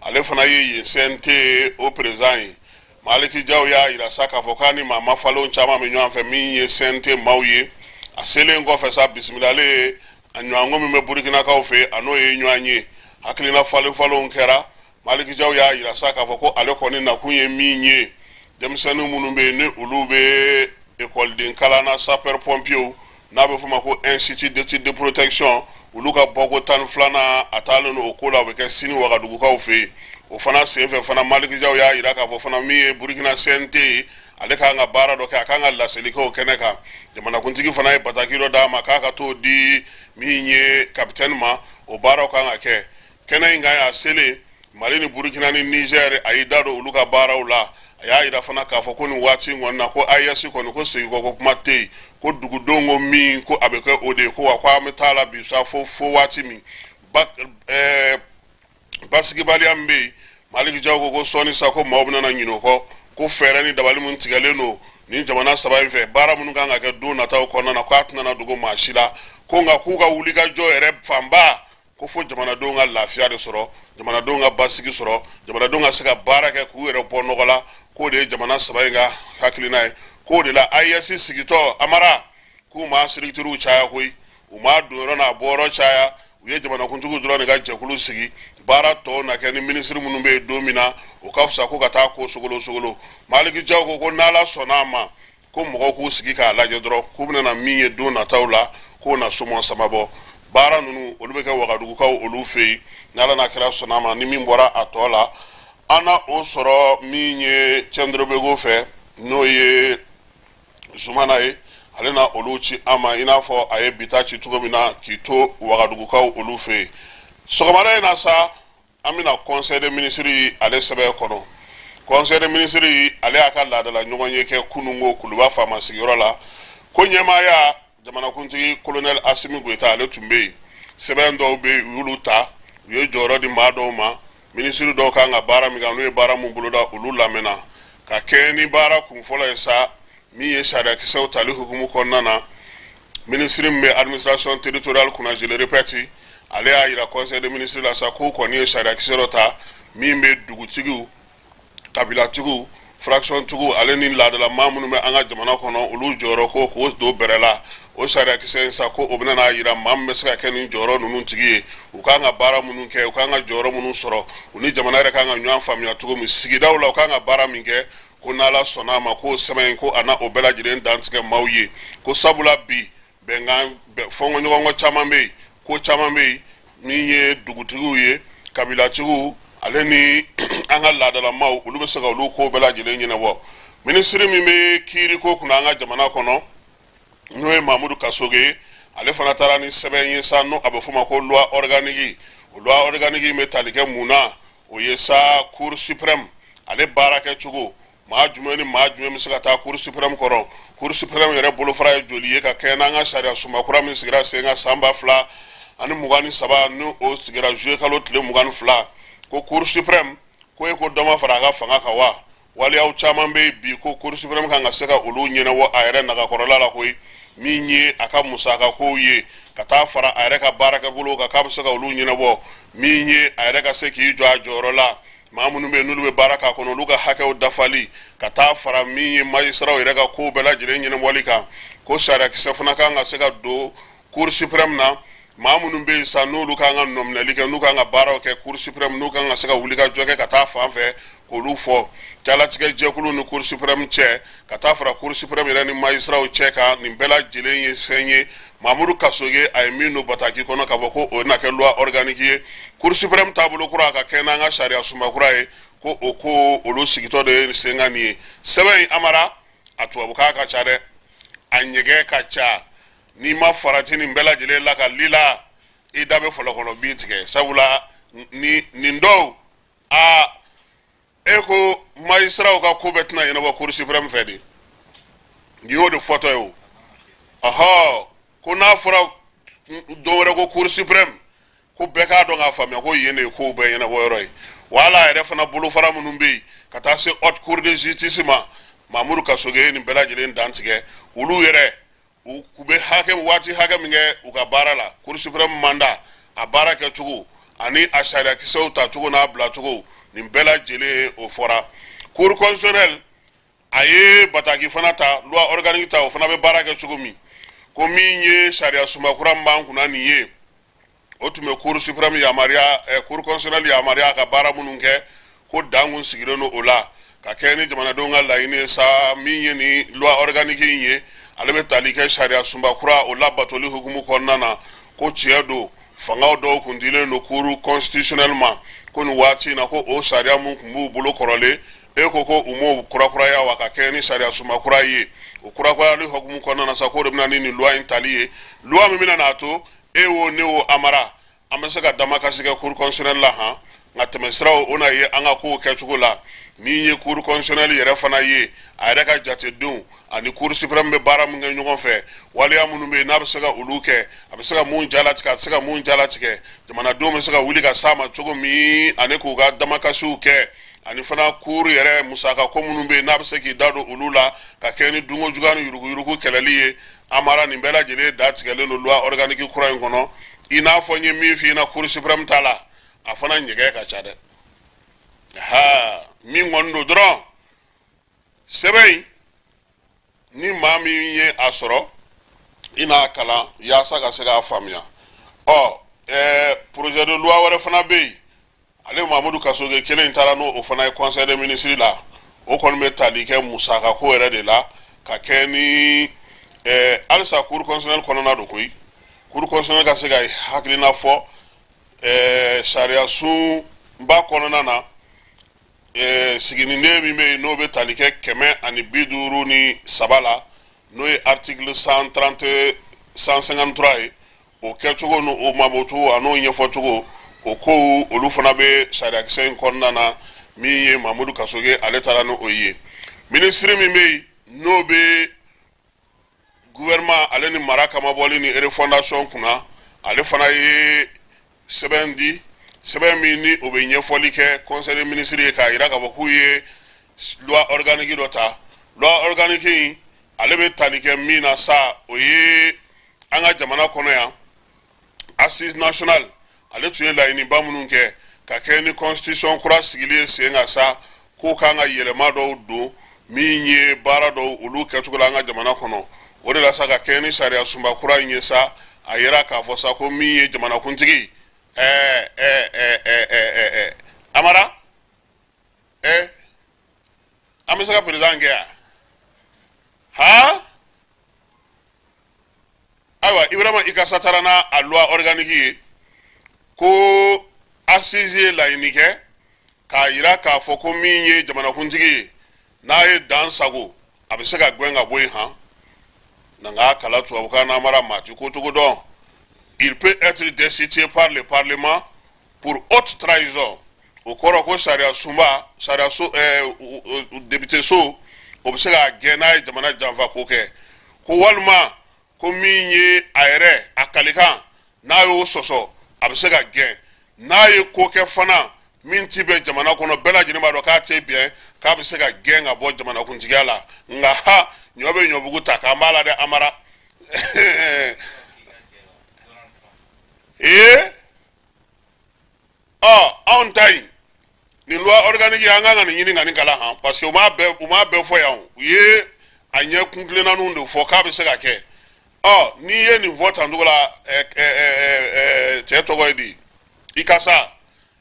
ale fana ye yen CNT o président ye. Maliki Jaw y'a yira sa k'a fɔ k'a ni maa mafalenw caman bɛ ɲɔgɔn fɛ min ye CNT maaw ye. A selen kɔfɛ sa, bisimilalen ye, a ɲɔgɔnko min bɛ Burukinakaw fɛ, a n'o ye ɲɔgɔn ye, hakilina falen falenw kɛra. Maliki Jaw y'a yira sa k'a fɔ ko ale kɔni nakun ye min ye, denmisɛnnin minnu bɛ yen ni olu bɛ ekɔliden kalan na, sapeur pompier, n'a bɛ f'o ma ko institut d'études de protection, olu ka bɔko 12nan, a taalen don o ko la, o bɛ kɛ sini Wagadugukaw fɛ yen. O fana senfɛ fana, Maliki Jaw y'a yira k'a fɔ fana, min ye Burukina CNT ye, ale k'an ka baara dɔ kɛ, a k'an ka laseli kɛ o kɛnɛ kan. Jamanakuntigi fana ye bataki dɔ d'a ma k'a ka t'o di min ye kapitɛni ma, o baaraw kan ka kɛ kɛnɛ in kan. A selen Mali ni Burukina ni Nizɛri, a y'i da don olu ka baaraw la. A y'a yira fana k'a fɔ ko nin waati in kɔni na, ko AES kɔni, ko segin kɔ ko kuma tɛ yen, ko dugudenw ko min ko a bɛ kɛ o de ye, ko wa ko an bɛ taa la bi sa fo waati min ba basigibaliya min bɛ yen. Maliki Jaw ko sɔɔni sa, ko maaw bɛna ɲinɛ o kɔ, ko fɛɛrɛ ni dabali min tigɛlen don nin jamana saba in fɛ, baara minnu kan ka kɛ don nataw kɔnɔna na, k'a tɛna dogo maa si la, ko nka k'u ka wulikajɔ yɛrɛ fanba, ko fo jamanadenw ka lafiya de sɔrɔ, jamanadenw ka basigi sɔrɔ, jamanadenw ka se ka baara kɛ k'u yɛrɛ bɔ nɔgɔ la, k'o de ye jamana saba in ka hakilina ye. K'o de la AES sigitɔ, Amara, k'u ma structurew caya koyi, u ma don yɔrɔ n'a bɔyɔrɔ caya, u ye jamanakuntigiw dɔrɔn de ka jɛkulu sigi. Baara tɔw na kɛ ni minisiri minnu bɛ yen don min na, o ka fisa ko ka taa ko sogolo sogolo. Maliki Jaw ko n'Ala sɔnna a ma, ko mɔgɔw k'u sigi k'a lajɛ dɔrɔn, k'u bɛna na min ye don nataw la, k'o na somɔ samabɔ. Baara ninnu, olu bɛ kɛ Wagadugukaw olu fɛ yen. N'Ala n'a kira sɔnna a ma, ni min bɔra a tɔ la, an na o sɔrɔ min ye Cɛndorobego fɛ, n'o ye Zumana ye, ale na olu ci an ma i n'a fɔ a ye bita ci cogo min na k'i to Wagadugukaw olu fɛ yen. Sɔgɔmada in na sa, an bɛna conseil des ministres ale sɛbɛn kɔnɔ. Conseil des ministres, ale y'a ka laadala ɲɔgɔn ye kɛ kununko Kuluba faama sigiyɔrɔ la, ko ɲɛmaaya jamanakuntigi colonel Asimi Goyita, ale tun bɛ yen. Sɛbɛn dɔw bɛ yen, u y'olu ta, u ye jɔyɔrɔ di maa dɔw ma. Minisiri dɔw kan ka baara min kɛ, n'u ye baara mun boloda, olu lamɛnna ka kɛɲɛ ni baara kun fɔlɔ ye sa, min ye sariyakisɛw tali hukumu kɔnɔna na. Minisiri min bɛ administration territoriale kunna, je le répète, ale y'a yira conseil des ministres la sa, k'u kɔni ye sariyakisɛ dɔ ta min bɛ dugutigiw, kabilatigiw, fractiontigiw, ale ni laadala maa minnu bɛ an ka jamana kɔnɔ, olu jɔyɔrɔ ko k'o don bɛrɛ la. O sariyakisɛ in sa, ko o bɛna n'a yira maa min bɛ se ka kɛ nin jɔyɔrɔ ninnu tigi ye, u kan ka baara minnu kɛ, u kan ka jɔyɔrɔ minnu sɔrɔ, u ni jamana yɛrɛ kan ka ɲɔgɔn faamuya cogo min sigidaw la, u kan ka baara min kɛ. Ko n'Ala sɔnna a ma, k'o sɛbɛn in, ko a na o bɛɛ lajɛlen dantigɛ maaw ye, ko sabula bi bɛnkan fɔnkɔɲɔgɔnkɔ caman bɛ yen, ko caman bɛ yen min ye dugutigiw ye, kabilatigiw, ale ni an ka laadalamaw, olu bɛ se ka olu ko bɛɛ lajɛlen ɲɛnabɔ. Minisiri min bɛ kiiriko kunna an ka jamana kɔnɔ, n'o ye Mamudu Kasoge ye, ale fana taara ni sɛbɛn ye sa, n'o a bɛ f'o ma ko loi organique. O loi organique bɛ tali kɛ mun na? O ye sa cour suprême ale baara kɛcogo, maa jumɛn ni maa jumɛn bɛ se ka taa cour suprême kɔrɔ, cour suprême yɛrɛ bolofara ye joli ye, ka kɛɲɛ n'an ka sariya sunba kura min sigira sen kan san 2023, ni o sigira juillet kalo tile 22, ko cour suprême ko e ko dɔ ma fara a ka fanga kan wa. Waleyaw caman bɛ yen bi ko cour suprême kan ka se ka olu ɲɛnabɔ a yɛrɛ nagakɔrɔla la koyi. Min ye a ka musakakow ye ka taa fara a yɛrɛ ka baarakɛbolo kan, k'a bɛ se ka olu ɲɛnabɔ. Min ye a yɛrɛ ka se k'i jɔ a jɔyɔrɔ la, maa minnu bɛ yen n'olu bɛ baara k'a kɔnɔ, olu ka hakɛw dafali, ka taa fara min ye majisitaraw yɛrɛ ka kow bɛɛ lajɛlen ɲɛnabɔli kan. Ko sariyakisɛ fana kan ka se ka don Cour suprême na. Maa minnu bɛ yen sa, n'olu kan ka nɔminɛli kɛ, n'u kan ka baaraw kɛ Cour suprême, n'u kan ka se ka wulikajɔ kɛ ka taa fan fɛ, k'olu fɔ jalatigɛ jɛkulu ni Cour suprême cɛ, ka taa fara Cour suprême yɛrɛ ni majisitaraw cɛ kan. Nin bɛɛ lajɛlen ye fɛn ye Mamudu Kasoge a ye min don bataki kɔnɔ k'a fɔ ko o na kɛ loi organique ye. Cour suprême taabolo kura ka kɛ n'an ka sariya sunba kura ye, ko o ko olu sigitɔ de ye sen kan nin ye. Sɛbɛn in, Amara, a tubabukan ka ca dɛ, a ɲɛgɛn ka ca. N'i ma farati nin bɛɛ lajɛlen lakali la, i da bɛ fɔlɔ kɔnɔ bin tigɛ, sabula ni nin dɔw aa e ko majisitaraw ka ko bɛɛ tɛna ɲɛnabɔ Cour suprême fɛ de. Nin y'o de fɔtɔ ye o. Ɔhɔ, ko n'a fɔra dɔ wɛrɛ ko Cour suprême, ko bɛɛ k'a dɔn k'a faamuya ko yen de ye kow bɛɛ ɲɛnabɔ yɔrɔ ye. Wala a yɛrɛ fana bolofara minnu bɛ yen ka taa se haute cour de justice ma, Mamudu Kasoge ye nin bɛɛ lajɛlen dantigɛ. Olu yɛrɛ u bɛ hakɛ waati hakɛ min kɛ u ka baara la, Cour suprême mandat, a baara kɛcogo ani a sariyakisɛw tacogo n'a bilacogo, nin bɛɛ lajɛlen o fɔra. Cour constitutionnelle, a ye bataki fana ta, loi organique ta, o fana bɛ baara kɛ cogo min. Ko min ye sariya sunba kura min b'an kunna nin ye, o tun bɛ Cour suprême yamaruya, Cour constitutionnelle yamaruya a ka baara minnu kɛ, ko dan kun sigilen don o la ka kɛ ni jamanadenw ka laɲini ye sa. Min ye ni loi organique in ye, ale bɛ tali kɛ sariya sunba kura o labatoli hukumu kɔnɔna na. Ko tiɲɛ don, fangaw dɔw kun dilen don Cour constitutionnelle ma, ko nin waati in na, ko o sariya mun kun b'u bolo kɔrɔlen, e ko ko u m'o kurakuraya wa ka kɛ ni sariya sunba kura ye. O kurakurayali hukumu kɔnɔna na sa, k'o de bɛna ni nin loi in tali ye, loi min bɛna n'a to e wo, ne wo, Amara, an bɛ se ka damakasi kɛ Cour constitutionnelle la han, nka tɛmɛsiraw o na ye an ka kow kɛcogo la. Min ye Cour constitutionnelle yɛrɛ fana ye, a yɛrɛ ka jatedenw ani Cour suprême bɛ baara min kɛ ɲɔgɔn fɛ, waleya minnu bɛ yen n'a bɛ se ka olu kɛ, a bɛ se ka mun jalatigɛ, a tɛ se ka mun jalatigɛ, jamanadenw bɛ se ka wuli ka s'a ma cogo min ani k'u ka damakasiw kɛ, ani fana cour yɛrɛ musaka ko minnu bɛ yen n'a bɛ se k'i da don olu la ka kɛ ni dunko juguya ni yuruguyurugu kɛlɛli ye. Amara, nin bɛɛ lajɛlen datigɛlen don loi organique kura in kɔnɔ. I n'a fɔ n ye min f'i ɲɛna Cour suprême ta la, a fana ɲɛgɛn ka ca dɛ. Ha, min kɔni don dɔrɔn, sɛbɛn in, ni maa min ye a sɔrɔ, i n'a kalan yaasa ka se k'a faamuya. Ɔ projet de loi wɛrɛ fana bɛ yen, ale Mamudu Kasoge kelen in taara n'o fana ye conseil des ministres la. O kɔni bɛ tali kɛ musaka ko yɛrɛ de la ka kɛ ni halisa Cour constitutionnelle kɔnɔna don koyi. Cour constitutionnelle ka se ka hakilina fɔ sariya sunba kɔnɔna na, siginiden min bɛ yen n'o bɛ tali kɛ 153 la, n'o ye article 130 153 ye, o kɛcogo n'o o mabocogo a n'o ɲɛfɔcogo, o kow olu fana bɛ sariyakisɛ in kɔnɔna na. Min ye Mamudu Kasoge, ale taara n'o ye. Minisiri min bɛ yen n'o bɛ gouvernement ale ni mara kamabɔli ni refondation kunna, ale fana ye sɛbɛn di, sɛbɛn min ni o bɛ ɲɛfɔli kɛ conseil des ministres ye k'a jira k'a fɔ k'u ye loi organique dɔ ta. Loi organique in, ale bɛ tali kɛ min na sa, o ye an ka jamana kɔnɔ yan, assise nationale ale tun ye laɲiniba minnu kɛ ka kɛ ni constitution kura sigili ye sen kan sa, k'o kan ka yɛlɛma dɔw don min ye baara dɔw olu kɛcogo la an ka jamana kɔnɔ. O de la sa, ka kɛ ni sariya sunba kura in ye sa, a yira k'a fɔ sa ko min ye jamanakuntigi, ɛɛ ɛɛ ɛɛ ɛɛ ɛɛ Amara, an bɛ se ka président kɛ yan han. Ayiwa, Ibrahima Ikasa taara n'a a loi organique ye ko assise ye laɲini kɛ k'a yira k'a fɔ ko min ye jamanakuntigi ye, n'a ye dan sago, a bɛ se ka gɛn ka bɔ yen han. Na nka kala tubabukan na, Amara, maa ti ko cogo dɔn. Il peut être destitué par le parlement pour haute trahison. O kɔrɔ ko sariya sunba, sariya so, député so, o bɛ se k'a gɛn n'a ye jamana janfa ko kɛ. Ko walima ko min ye a yɛrɛ a kalikan, n'a y'o sɔsɔ, a bɛ se ka gɛn. N'a ye ko kɛ fana min ti bɛn jamana kɔnɔ, bɛɛ lajɛlen b'a dɔn k'a tɛ bɛn, k'a bɛ se ka gɛn ka bɔ jamanakuntigiya la. Nka ha, ɲɔ bɛ ɲɔbugu ta k'an b'a la dɛ, Amara. Ee, ɔ, anw ta in, nin loi organique, an kan ka nin ɲini ka nin kalan han, parce que u m'a bɛɛ fɔ yan. U ye a ɲɛ kun tilennaninw de fɔ k'a bɛ se ka kɛ. Ɔ, n'i ye nin fɔ tan cogo la, ɛ ɛ ɛ cɛ tɔgɔ ye di, i ka sa,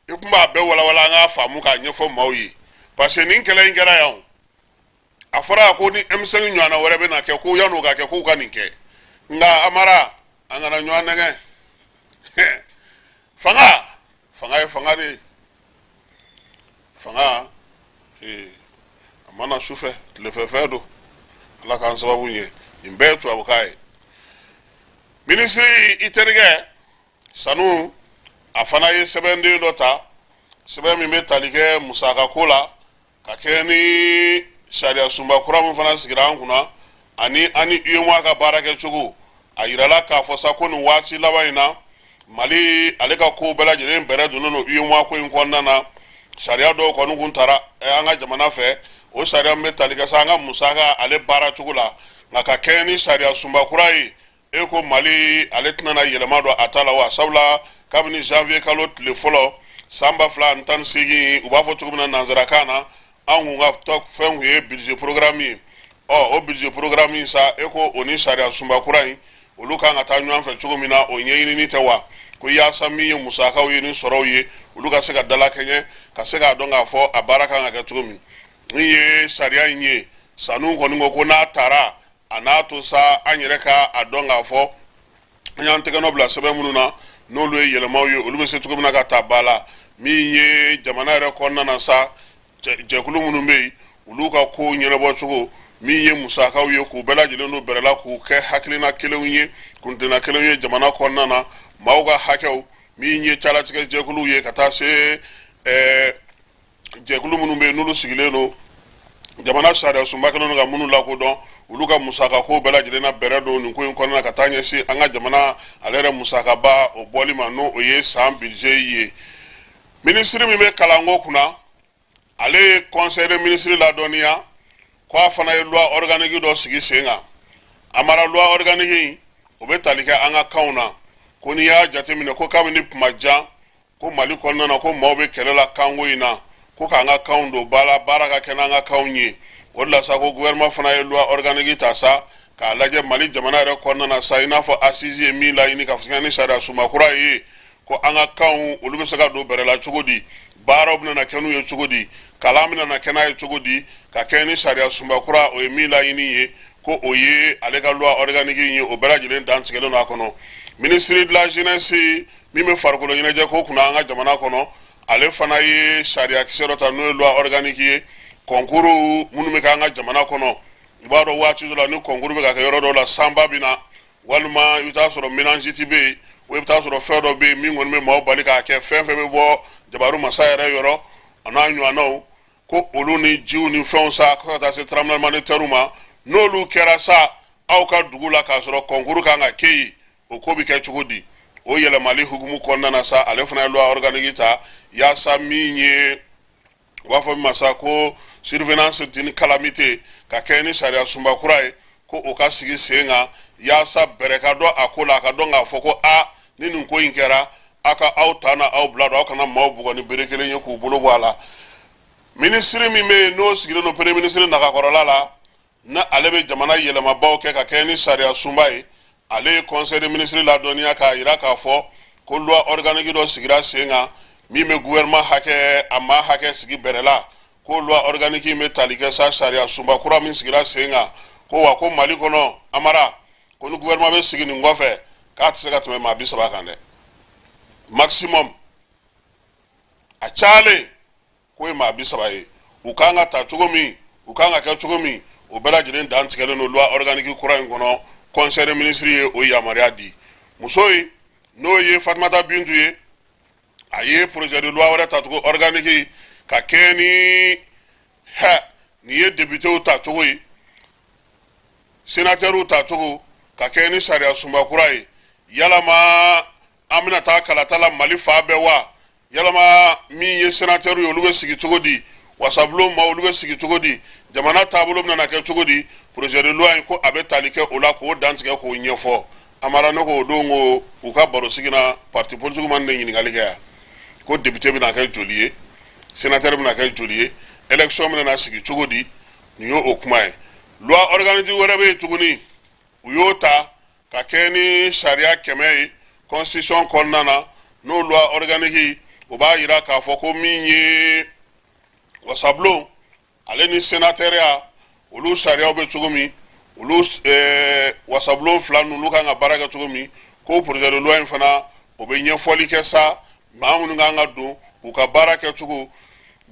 i kun b'a bɛɛ walawala, an k'a faamu k'a ɲɛfɔ maaw ye, parce que nin kɛlɛ in kɛra yan, a fɔra ko ni M5 ɲɔgɔnna wɛrɛ bɛ na kɛ, ko yan'o ka kɛ, k'u ka nin kɛ. Nka Amara, an kana ɲɔgɔn nɛgɛ. Fanga, fanga ye fanga de ye. Fanga ee, a mana sufɛ, tilefɛ fɛn don. Ala k'an sababu ɲɛ. Nin bɛɛ ye tubabukan ye. Minisiri, i terikɛ Sanu, a fana ye sɛbɛnden dɔ ta, sɛbɛn min bɛ tali kɛ musakako la, ka kɛ ni sariya sunba kura min fana sigira an kunna ani UEMOA ka baara kɛcogo. A yirala k'a fɔ sa ko nin waati laban in na, Mali ale ka kow bɛɛ lajɛlen bɛrɛ donnen don UEMOA ko in kɔnɔna na. Sariya dɔw kɔni kun tara an ka jamana fɛ, o sariya min bɛ tali kɛ sa an ka musaka ale baara cogo la. Nka ka kɛɲɛ ni sariya sunba kura ye, e ko Mali ale tɛna na yɛlɛma don a ta la wa? Sabula kabini janvier kalo tile fɔlɔ san 2018, u b'a fɔ cogo min na nanzarakan na, an kun ka fɛn kun ye budget programme ye. Ɔ, o budget programme in sa, e ko o ni sariya sunba kura in, olu kan ka taa ɲɔgɔn fɛ cogo min na, o ɲɛɲinini tɛ wa? Ko yaasa min ye musakaw ye ni sɔrɔw ye, olu ka se ka dalakɛɲɛ, ka se k'a dɔn k'a fɔ a baara kan ka kɛ cogo min. Min ye sariya in ye, Sanu kɔni ko ko n'a taara, a n'a to sa, an yɛrɛ ka a dɔn k'a fɔ an y'an tɛgɛ nɔ bila sɛbɛn minnu na, n'olu ye yɛlɛmaw ye, olu bɛ se cogo min na ka ta ba la. Min ye jamana yɛrɛ kɔnɔna na sa, jɛkulu minnu bɛ yen, olu ka kow ɲɛnabɔ cogo, min ye musakaw ye, k'u bɛɛ lajɛlen don bɛrɛ la, k'u kɛ hakilina kelenw ye, kuntilenna kelenw ye jamana kɔnɔna na, maaw ka hakɛw, min ye calatigɛ jɛkuluw ye, ka taa se jɛkulu minnu bɛ yen, n'olu sigilen don jamana sariya sunba kɛlen don ka minnu lakodɔn, olu ka musakako bɛɛ lajɛlen na bɛrɛ don nin ko in kɔnɔna na, ka taa ɲɛsin an ka jamana ale yɛrɛ musakaba o bɔli ma, n'o o ye san budget ye. Minisiri min bɛ kalanko kunna, ale ye conseil des ministres ladɔnniya ko a fana ye loi organique dɔ sigi sen kan. Amara, loi organique in, o bɛ tali kɛ an ka kanw na. Ko n'i y'a jateminɛ, ko kabini kuma jan ko Mali kɔnɔna na, ko maaw bɛ kɛlɛ la kanko in na, ko k'an ka kanw don ba la, baara ka kɛ n'an ka kanw ye. O de la sa, ko gouvernement fana ye loi organique ta sa, k'a lajɛ Mali jamana yɛrɛ kɔnɔna na sa, i n'a fɔ assise ye min laɲini ka kɛ ni sariya sunba kura ye, ko an ka kanw, olu bɛ se ka don bɛrɛ la cogo di, baaraw bɛna na kɛ n'u ye cogo di, kalan bɛna na kɛ n'a ye cogo di, ka kɛ ni sariya sunba kura o ye min laɲini ye, ko o ye ale ka loi organique in ye. O bɛɛ lajɛlen dantigɛlen don a kɔnɔ. Ministre de la Jeunesse min bɛ farikolo ɲɛnajɛ ko kunna an ka jamana kɔnɔ, ale fana ye sariya kisɛ dɔ ta, n'o ye loi organique ye, concours minnu bɛ kɛ an ka jamana kɔnɔ. I b'a dɔn, waati dɔ la, ni concours bɛ ka kɛ yɔrɔ dɔw la, sanba bɛ na, walima i bɛ taa sɔrɔ méningite bɛ yen, o i bɛ taa sɔrɔ fɛn dɔ bɛ yen min kɔni bɛ maaw bali k'a kɛ. Fɛn fɛn bɛ bɔ jabaru masa yɛrɛ yɔrɔ, a n'a ɲɔgɔnnaw, ko olu ni jiw ni fɛnw sa, ko ka taa se tremblement de terre ma, n'olu kɛra sa aw ka dugu la, k'a sɔrɔ concours kan ka kɛ yen, o ko bɛ kɛ cogo di? O yɛlɛmali hukumu kɔnɔna na sa, ale fana ye loi organique ta, yaasa min ye u b'a fɔ min ma sa ko survenance d'une calamité, ka kɛ ni sariya sunba kura ye, ko o ka sigi sen kan, yaasa bɛrɛ ka dɔn a ko la, a ka dɔn k'a fɔ ko a ni nin ko in kɛra, aw ka aw ta na aw bila don, aw kana maaw bugɔ ni bere kelen ye k'u bolo bɔ a la. Minisiri min bɛ yen, n'o sigilen don premier ministre nagakɔrɔla la, na ale bɛ jamana yɛlɛmabaw kɛ ka kɛ ni sariya sunba ye, ale ye conseil des ministres ladɔnniya k'a yira k'a fɔ ko loi organique dɔ sigira sen kan, min bɛ gouvernement hakɛ, a maa hakɛ sigi bɛrɛ la. Ko loi organique in bɛ tali kɛ sa sariya sunba kura min sigira sen kan, ko wa ko Mali kɔnɔ, Amara, ko ni gouvernement bɛ sigi nin kɔfɛ, k'a tɛ se ka tɛmɛ maa 30 kan dɛ, maximum, a cayalen k'o ye maa 30 ye. U kan ka ta cogo min, u kan ka kɛ cogo min, o bɛɛ lajɛlen dantigɛlen don loi organique kura in kɔnɔ. Conseil des ministres ye o yamaruya di. Muso in, n'o ye Fatumata Bintu ye, a ye projet de loi wɛrɛ ta tugun, organique, ka kɛɲɛ ni hɛ nin ye députéw ta cogo ye, sénateurs ta cogo, ka kɛɲɛ ni sariya sunba kura ye. Yalama an bɛna taa kalata la Mali fan bɛɛ wa? Yalama min ye sénateur ye, olu bɛ sigi cogo di? Wasabulon maaw olu bɛ sigi cogo di? Jamana taabolo bɛna kɛ cogo di? Projet de loi in ko a bɛ tali kɛ o la k'o dantigɛ k'o ɲɛfɔ. Amara, ne ko o don ko u ka baro sigi na, parti politique ma ne ɲininkali kɛ yan ko député bɛna kɛ joli ye, sénateur bɛna kɛ joli ye, élection bɛna sigi cogo di? Nin y'o kuma ye. Loi organique wɛrɛ bɛ yen tuguni, u y'o ta ka kɛ ni sariya 100 ye constitution kɔnɔna na. N'o loi organique, o b'a yira k'a fɔ ko min ye wasabulon ale ni sénateurya, olu sariyaw bɛ cogo min, olu wasabulon fila ninnu kan ka baara kɛ cogo min, ko projet de loi in fana, o bɛ ɲɛfɔli kɛ sa, maa minnu kan ka don, u ka baara kɛcogo,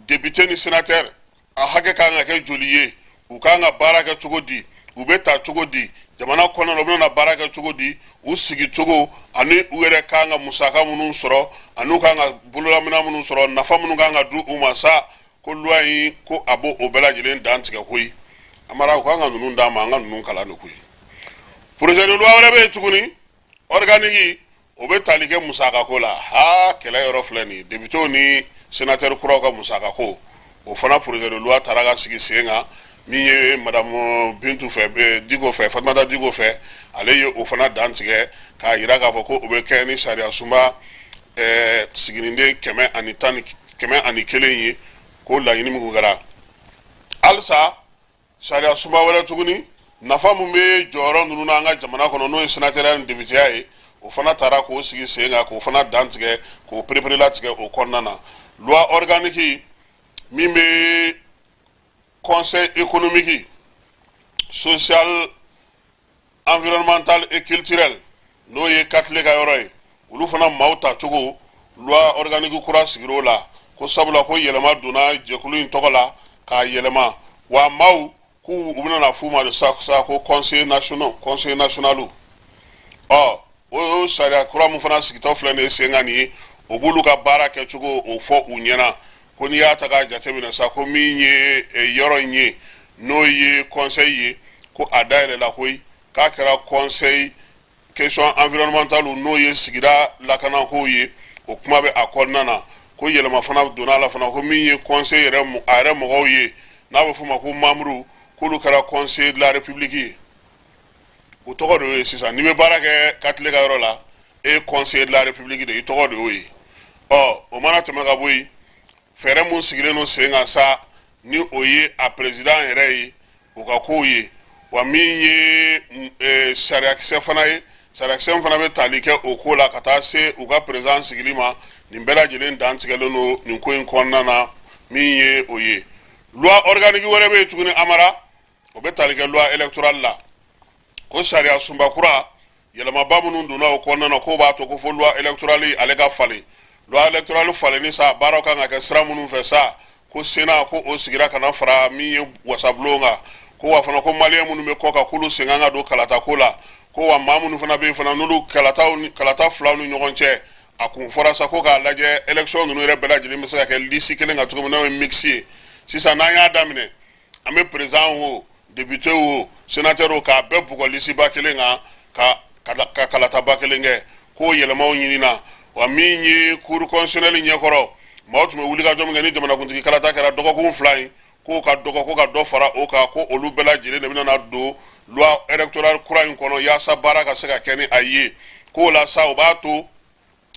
député ni sénateur a hakɛ kan ka kɛ joli ye, u kan ka baara kɛ cogo di, u bɛ ta cogo di jamana kɔnɔna na, u bɛna baara kɛ cogo di, u sigi cogo ani u yɛrɛ kan ka musaka minnu sɔrɔ ani u kan ka bololaminɛ minnu sɔrɔ, nafa minnu kan ka di u ma sa, ko loi in ko a b'o o bɛɛ lajɛlen dantigɛ koyi. Amara, u kan ka ninnu d'an ma, an ka ninnu kalan de koyi. Projet de loi wɛrɛ bɛ yen tuguni, organique, o bɛ tali kɛ musakako la. Ha, kɛlɛ yɔrɔ filɛ nin ye, députéw ni sénateur kuraw ka musakako, o fana projet de loi taara ka sigi sen kan. Min ye madame Bintu fɛ, Diko fɛ, Fatumata Diko fɛ, ale ye o fana dantigɛ k'a yira k'a fɔ ko o bɛ kɛ ni sariya sunba siginiden 110, 101 ye, ko laɲini min kɛra. Halisa sariya sunba wɛrɛ tuguni, nafa min bɛ jɔyɔrɔ ninnu na an ka jamana kɔnɔ, n'o ye sénateur ni députéya ye, o fana taara k'o sigi sen kan, k'o fana dantigɛ, k'o pereperelatigɛ o kɔnɔna na. Loi organique min bɛ Conseil économique, social, environnemental et culturel, n'o ye katile ka yɔrɔ ye, olu fana maaw tacogo, loi organique kura sigir'o la, ko sabula ko yɛlɛma donna jɛkulu in tɔgɔ la k'a yɛlɛma, wa maaw k'u u bɛna na f'u ma de sa sa ko conseil national, conseil national. Ɔ, o sariya kura min fana sigitɔ filɛ nin ye sen kan nin ye, o b'olu ka baara kɛcogo o fɔ u ɲɛna, ko n'i y'a ta k'a jateminɛ sa, ko min ye yɔrɔ in ye, n'o ye conseil ye, ko a dayɛlɛla koyi, k'a kɛra conseil question environnementale, n'o ye sigida lakanakow ye, o kuma bɛ a kɔnɔna na. Ko yɛlɛma fana donna a la fana, ko min ye conseil yɛrɛ, a yɛrɛ mɔgɔw ye, n'a bɛ f'o ma ko membre, k'olu kɛra conseil de la République ye, o tɔgɔ de y'o ye sisan. N'i bɛ baara kɛ katile ka yɔrɔ la, e ye conseiller de la République de ye, i tɔgɔ de y'o ye. Ɔ, o mana tɛmɛ ka bɔ yen, fɛɛrɛ mun sigilen don sen kan sa, ni o ye a président yɛrɛ ye, o ka kow ye, wa min ye sariyakisɛ fana ye, sariyakisɛ fana bɛ tali kɛ o ko la ka taa se u ka président sigili ma. Nin bɛɛ lajɛlen dantigɛlen don nin ko in kɔnɔna na. Min ye o ye, loi organique wɛrɛ bɛ yen tuguni, Amara, o bɛ tali kɛ loi électorale la, ko sariya sunba kura yɛlɛmaba minnu donna o kɔnɔna na, k'o b'a to ko fo loi électorale ale ka falen. Loi électorale falenni sa, baaraw kan ka kɛ sira minnu fɛ sa, ko Sénat ko o sigira ka na fara min ye wasabulon kan, ko wa fana ko maliyɛn minnu bɛ kɔ kan, k'olu sen kan ka don kalata ko la, ko wa maa minnu fana bɛ yen fana, n'olu kalataw, kalata filaw ni ɲɔgɔn cɛ, a kun fɔra sa ko k'a lajɛ élection ninnu yɛrɛ bɛɛ lajɛlen bɛ se ka kɛ liste kelen kan cogo min, n'o ye mixte ye. Sisan n'an y'a daminɛ, an bɛ président o, député o, sénateur o, k'a bɛɛ bugɔ lisiba kelen kan ka kalataba kelen kɛ, k'o yɛlɛmaw ɲinina. Wa min ye cour constitutionnelle ɲɛkɔrɔ, maaw tun bɛ wuli ka jɔ min kɛ ni jamanakuntigi kalata kɛra dɔgɔkun 2 ye, k'o ka dɔgɔ, ko ka dɔ fara o kan, ko olu bɛɛ lajɛlen de bɛna na don loi électorale kura in kɔnɔ yaasa baara ka se ka kɛ ni a ye. K'o la sa, o b'a to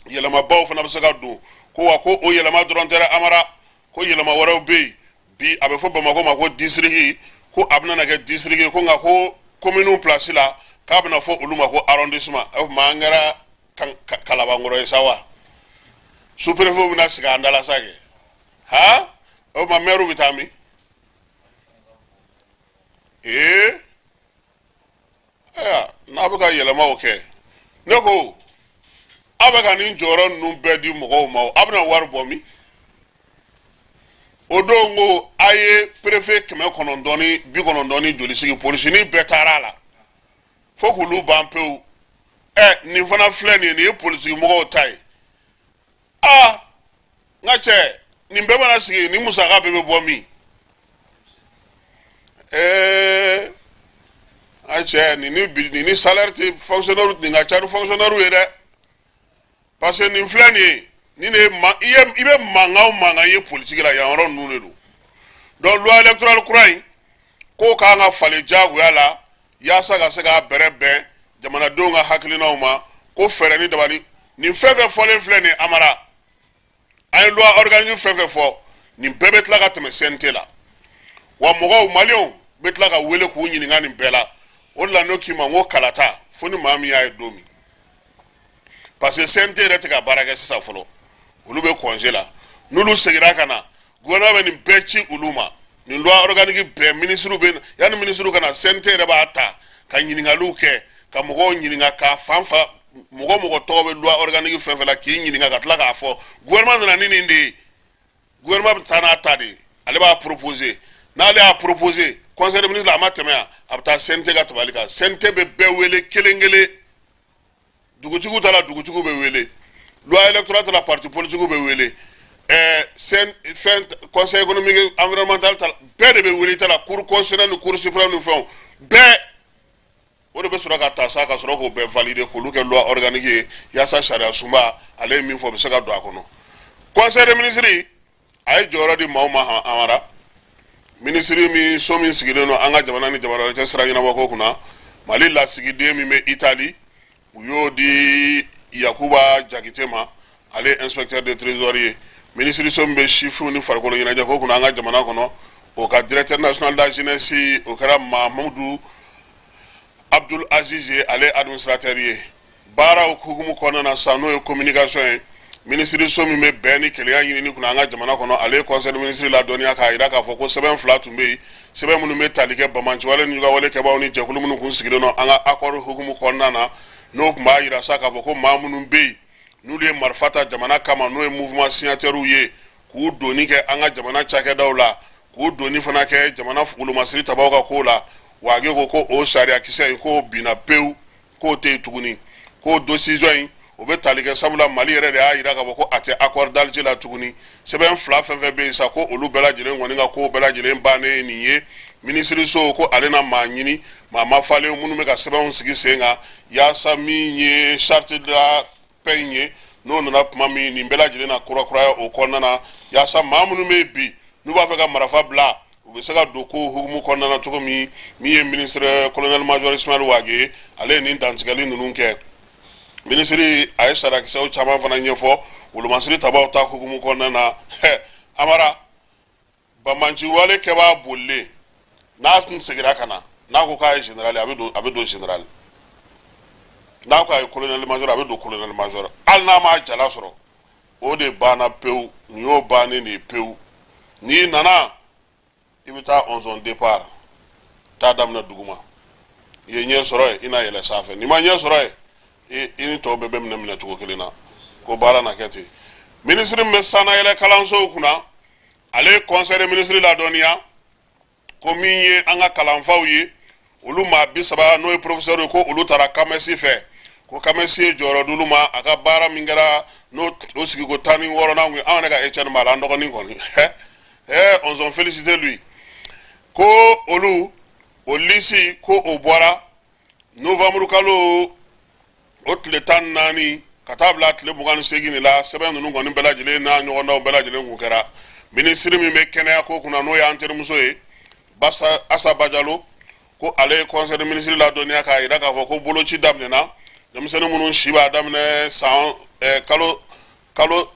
yɛlɛmabaw fana bɛ se ka don. Ko wa ko o yɛlɛma dɔrɔn tɛ dɛ, Amara, ko yɛlɛma wɛrɛw bɛ yen. Bi a bɛ fɔ Bamakɔ ma ko district, ko a bɛna kɛ district, ko nka ko commune place la, k'a bɛna fɔ olu ma ko arrondissement. O tuma an kɛra Kalabankɔrɔ ye sa wa? Sous-préfet bɛna sigi an da la sa kɛ ha. O tuma maire bɛ taa min? Ee, ayiwa, n'a bɛ ka yɛlɛmaw kɛ, ne ko aw bɛ ka nin jɔyɔrɔ ninnu bɛɛ di mɔgɔw ma, aw bɛna wari bɔ min? O don ko a ye préfet 990 ni joli sigi, polisinin bɛɛ taara a la fo k'olu ban pewu. Ɛ, nin fana filɛ nin ye, nin ye politiki mɔgɔw ta ye. Aa, n ka cɛ, nin bɛɛ mana sigi, nin musaka bɛɛ bɛ bɔ min? Ee, a cɛ, nin ni bi, nin ni salaire tɛ fonctionnaire, nin ka ca ni fonctionnaire ye dɛ, parce que nin filɛ nin ye, nin de ye ma i ye, i bɛ mankan o mankan ye politiki la, yan yɔrɔ ninnu de don. Donc loi électorale kura in, k'o kan ka falen diyagoya la yaasa ka se k'a bɛrɛ bɛn jamanadenw ka hakilinaw ma. Ko fɛɛrɛ ni dabali, nin fɛn fɛn fɔlen filɛ nin, Amara, an ye loi organique fɛn fɛn fɔ, nin bɛɛ bɛ tila ka tɛmɛ CNT la. Wa mɔgɔw, maliyɛnw bɛ tila ka wele k'u ɲininka nin bɛɛ la. O de la n'o k'i ma n ko kalata fo ni maa min y'a ye don min, parce que CNT yɛrɛ tɛ ka baara kɛ sisan fɔlɔ, olu bɛ congé la. N'olu seginna ka na, gouvernement bɛ nin bɛɛ ci olu ma, nin loi organique bɛɛ. Ministre bɛ yanni ministre ka na, CNT yɛrɛ b'a ta ka ɲininkaliw kɛ, ka mɔgɔw ɲininka, k'a fan fan mɔgɔ mɔgɔ tɔgɔ bɛ loi organique fɛn fɛn la, k'i ɲininka, ka tila k'a fɔ gouvernement nana ni nin de ye. Gouvernement bɛ taa n'a ta de ye, ale b'a proposer. N'ale y'a proposer conseil des ministres la, a ma tɛmɛ yan, a bɛ taa CNT ka tabali kan. CNT bɛ bɛɛ wele kelen kelen. Dugutigiw ta la, dugutigiw bɛ wele. Loi électorale ta la, parti politique bɛ wele. Ɛɛ fɛn, conseil économique environnemental ta la, bɛɛ de bɛ wele ta la. Cour constitutionnelle ni cour suprême ni fɛnw bɛɛ, o de bɛ sɔrɔ ka ta sa, ka sɔrɔ k'o bɛɛ valider, k'olu kɛ loi organique ye, yaasa sariya sunba ale ye min fɔ, o bɛ se ka don a kɔnɔ. Conseil des ministres a ye jɔyɔrɔ di maaw ma. Amara, minisiri min so min sigilen don an ka jamana ni jamana wɛrɛ cɛ sira ɲɛnabɔko kunna, Mali lasigiden min bɛ Itali, u y'o di Yakuba Jakite ma, ale ye inspecteur de trésor ye. Minisiriso min bɛ sifinw ni farikolo ɲɛnajɛ ko kunna an ka jamana kɔnɔ, o ka directeur national de la jeunesse, o kɛra Mahamudu Abdul Aziz ye, ale administrateur ye. Baaraw hukumu kɔnɔna na sisan, n'o ye communication ye, minisiriso min bɛ bɛn ni kelenya ɲinini kunna an ka jamana kɔnɔ, ale ye conseil des ministres ladɔnniya k'a jira k'a fɔ ko sɛbɛn fila tun bɛ yen, sɛbɛn minnu bɛ tali kɛ banbaanciwale ni jugawale kɛbaaw ni jɛkulu minnu kun sigilen don an ka accord hukumu kɔnɔna na, n'o tun b'a jira sa k'a fɔ ko maa minnu bɛ yen, n'olu ye marifa ta jamana kama, n'o ye mouvement signataires ye, k'u donni kɛ an ka jamana cakɛdaw la, k'u donni fana kɛ jamana wolomasiri tabaw ka ko la. Waage ko ko o sariya kisɛ in, k'o binna pewu, k'o tɛ yen tuguni, k'o décision in, o bɛ tali kɛ sabula Mali yɛrɛ de y'a jira k'a fɔ ko a tɛ accord d'Alger la tuguni. Sɛbɛn fila fɛn fɛn bɛ yen sa, ko olu bɛɛ lajɛlen kɔni ka ko bɛɛ lajɛlen bannen ye nin ye. Minisiriso ko ale na maa ɲini, maa ma falen minnu bɛ ka sɛbɛnw sigi sen kan, yaasa min ye charte de la paix in ye, n'o nana tuma min, nin bɛɛ lajɛlen na kurakuraya o kɔnɔna na, yaasa maa minnu bɛ yen bi, n'u b'a fɛ ka marifa bila, u bɛ se ka don ko hukumu kɔnɔna na cogo min. Min ye ministre colonel major Ismaël Wagué ye, ale ye nin dantigɛli ninnu kɛ. Minisiri a ye sariyakisɛw caman fana ɲɛfɔ wolomasiri tabaw ta hukumu kɔnɔna na. Amara, banbanci wale kɛbaa bolilen, n'a tun seginna ka na, n'a ko k'a ye général, a bɛ don, a bɛ don général. N'a ko a ye colonel major, a bɛ don colonel major, hali n'a m'a jala sɔrɔ. O de banna pewu, nin y'o bannen de ye pewu. N'i nana, i bɛ taa onzon départ, taa daminɛ duguma. I ye ɲɛ sɔrɔ yen, i na yɛlɛ sanfɛ. N'i ma ɲɛ sɔrɔ yen, i ni tɔw bɛɛ bɛ minɛ minɛ cogo kelen na. Ko baara na kɛ ten. Minisiri min bɛ sannayɛlɛ kalansow kunna, ale ye conseil des ministres ladɔnniya ko min ye an ka kalanfaw ye, olu maa 30, n'o ye professeur ye, ko olu taara CAMES fɛ, ko CAMES ye jɔyɔrɔ d'olu ma. A ka baara min kɛra, n'o o sigiko 16nan kun ye, anw yɛrɛ ka Etienne b'a la, an dɔgɔnin kɔni, on s'en félicite lui. Ko olu o liste, ko o bɔra novembre kalo o tile 14 ka taa bila tile 28 de la. Sɛbɛn ninnu kɔni bɛɛ lajɛlen n'a ɲɔgɔnnaw bɛɛ lajɛlen kun kɛra. Minisiri min bɛ kɛnɛya ko kunna, n'o y'an terimuso ye, Basa Asa Bajalo, ko ale ye conseil des ministres ladɔnniya k'a jira k'a fɔ ko boloci daminɛna denmisɛnnin minnu si b'a daminɛ san kalo kalo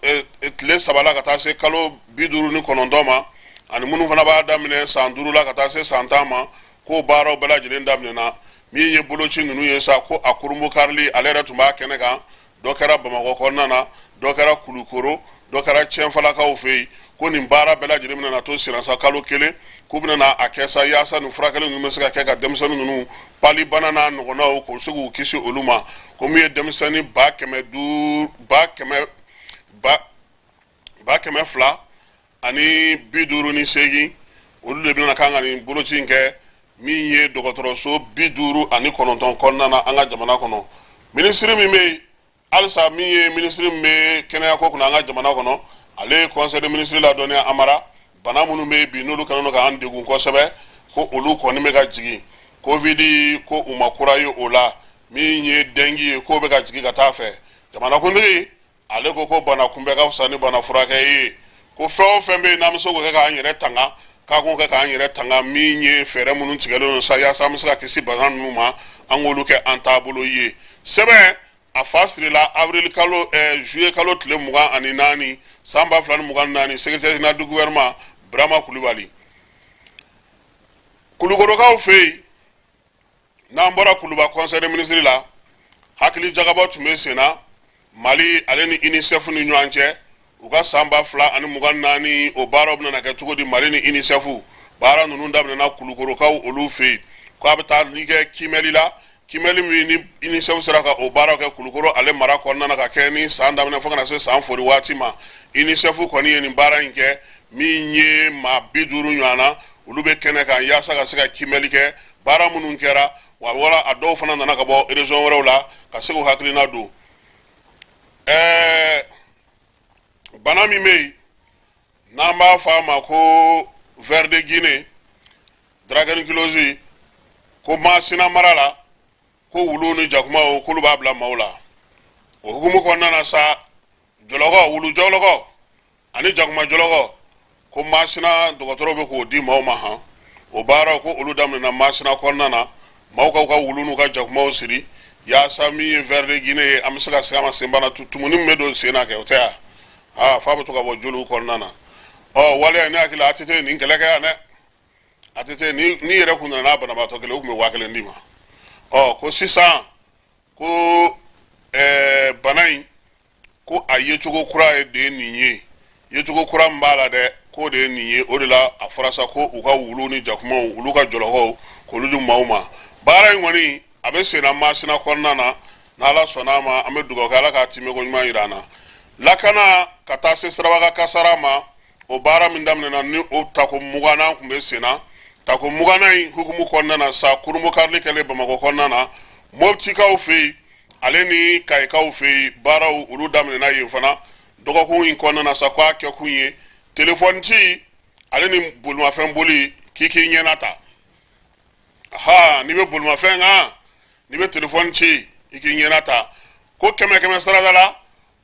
tile 3 la ka taa se kalo 59 ma, ani minnu fana b'a daminɛ san 5 la ka taa se san 10 ma, k'o baaraw bɛɛ lajɛlen daminɛna. Min ye boloci ninnu ye sa, ko a kurunbonkarili, ale yɛrɛ tun b'a kɛnɛ kan. Dɔ kɛra Bamakɔ kɔnɔna na, dɔ kɛra Kulukoro, dɔ kɛra Cɛnfalakaw fɛ yen. Ko nin baara bɛɛ lajɛlen bɛna to senna sa kalo kelen, k'u bɛna na a kɛ sa, yaasa nin furakɛli ninnu bɛ se ka kɛ ka denmisɛnnin ninnu palibana n'a ɲɔgɔnnaw, k'o se k'u kisi olu ma. Ko min ye denmisɛnnin 500 000, 100 000, 258,000, olu de bɛna kan ka nin boloci in kɛ, min ye dɔgɔtɔrɔso 59 kɔnɔna na an ka jamana kɔnɔ. Minisiri min bɛ yen halisa, min ye minisiri min bɛ kɛnɛya ko kunna an ka jamana kɔnɔ, ale ye conseil des ministres ladɔnniya. Amara, bana minnu bɛ yen bi, n'olu kɛlen don k'an degun kosɛbɛ, ko olu kɔni bɛ ka jigin. Covid, ko u ma kura ye o la. Min ye dengue ye, k'o bɛ ka jigin ka taa fɛ. Jamanakuntigi ale ko ko bana kunbɛ ka fisa ni bana furakɛ ye, ko fɛn o fɛn bɛ yen n'an bɛ se k'o kɛ k'an yɛrɛ tanga k'a k'o kɛ k'an yɛrɛ tanga. Min ye fɛɛrɛ minnu tigɛlen don sa yaasa an bɛ se ka kisi bana ninnu ma, an k'olu kɛ an taabolo ye. Sɛbɛn a fa sirila avril kalo juillet kalo tile 24 san 2024, secrétaire général du gouvernement Burama Kulubali. Kulukorokaw fɛ yen, n'an bɔra Kuluba conseil des ministres la, hakili jagabɔ tun bɛ sen na Mali ale ni UNICEF ni ɲɔgɔn cɛ. U ka san 2024, o baaraw bɛna kɛ cogo di? Mali ni UNICEF baara ninnu daminɛna Kulukorokaw olu fɛ yen, k'a bɛ taa li kɛ kiimɛli la, kiimɛli min ni UNICEF sera ka o baaraw kɛ Kulukoro ale mara kɔnɔna na, ka kɛ ni san daminɛ fo ka na se san fori waati ma. UNICEF kɔni ye nin baara in kɛ. Min ye maa 50 ɲɔgɔn na, olu bɛ kɛnɛ kan yaasa ka se ka kiimɛli kɛ baara minnu kɛra wa. Wala a dɔw fana nana ka bɔ région wɛrɛw la ka se k'u hakilina don. Bana min bɛ yen n'an b'a fɔ a ma ko ver de Guinée, dracunculose, ko Masina mara la, ko wulu ni jakumaw k'olu b'a bila maaw la. O hukumu kɔnɔna na sa, jɔlɔkɔ, wulu jɔlɔkɔ ani jakuma jɔlɔkɔ, ko Masina dɔgɔtɔrɔw bɛ k'o di maaw ma han. O baaraw ko olu daminɛna Masina kɔnɔna na, maaw k'u ka wulu n'u ka jakumaw siri yaasa min ye ver de Guinée ye, an bɛ se ka se a ma. Senbana tumuni min bɛ don sen na kɛ, o tɛ yan aa, f'a bɛ to ka bɔ joliw kɔnɔna na. Ɔ waleya, ne hakili la ATT ye nin kɛlɛ kɛ yan dɛ. ATT ni yɛrɛ kun nana n'a banabaatɔ kelen, u tun bɛ 1000 d'i ma. Ɔ ko sisan ko bana in, ko a yecogo kura ye de ye nin ye, yecogo kura min b'a la dɛ, k'o de ye nin ye. O de la a fɔra sa ko u ka wulu ni jakumaw, olu ka jɔlɔkɔw, k'olu di maaw ma. Baara in kɔni a bɛ senna Masina kɔnɔna na. N'Ala sɔnna a ma, an bɛ dugawu kɛ, Ala k'a timɛko ɲuman yira an na. Lakana ka taa se sirabakan kasara ma, o baara min daminɛna ni o tako 20nan tun bɛ sen na, tako 20nan in hukumu kɔnɔna na sa, kurunbonkarili kɛlen Bamakɔ kɔnɔna na, Moptikaw fɛ yen ale ni Kayikaw fɛ yen, baaraw olu daminɛna yen fana dɔgɔkun in kɔnɔna na sa. Ko a kɛkun ye telefɔni ci ale ni bolimafɛn boli, k'i k'i ɲɛna ta ha, n'i bɛ bolimafɛn kan, n'i bɛ telefɔni ci, i k'i ɲɛna ta. Ko kɛmɛ kɛmɛ sarada la,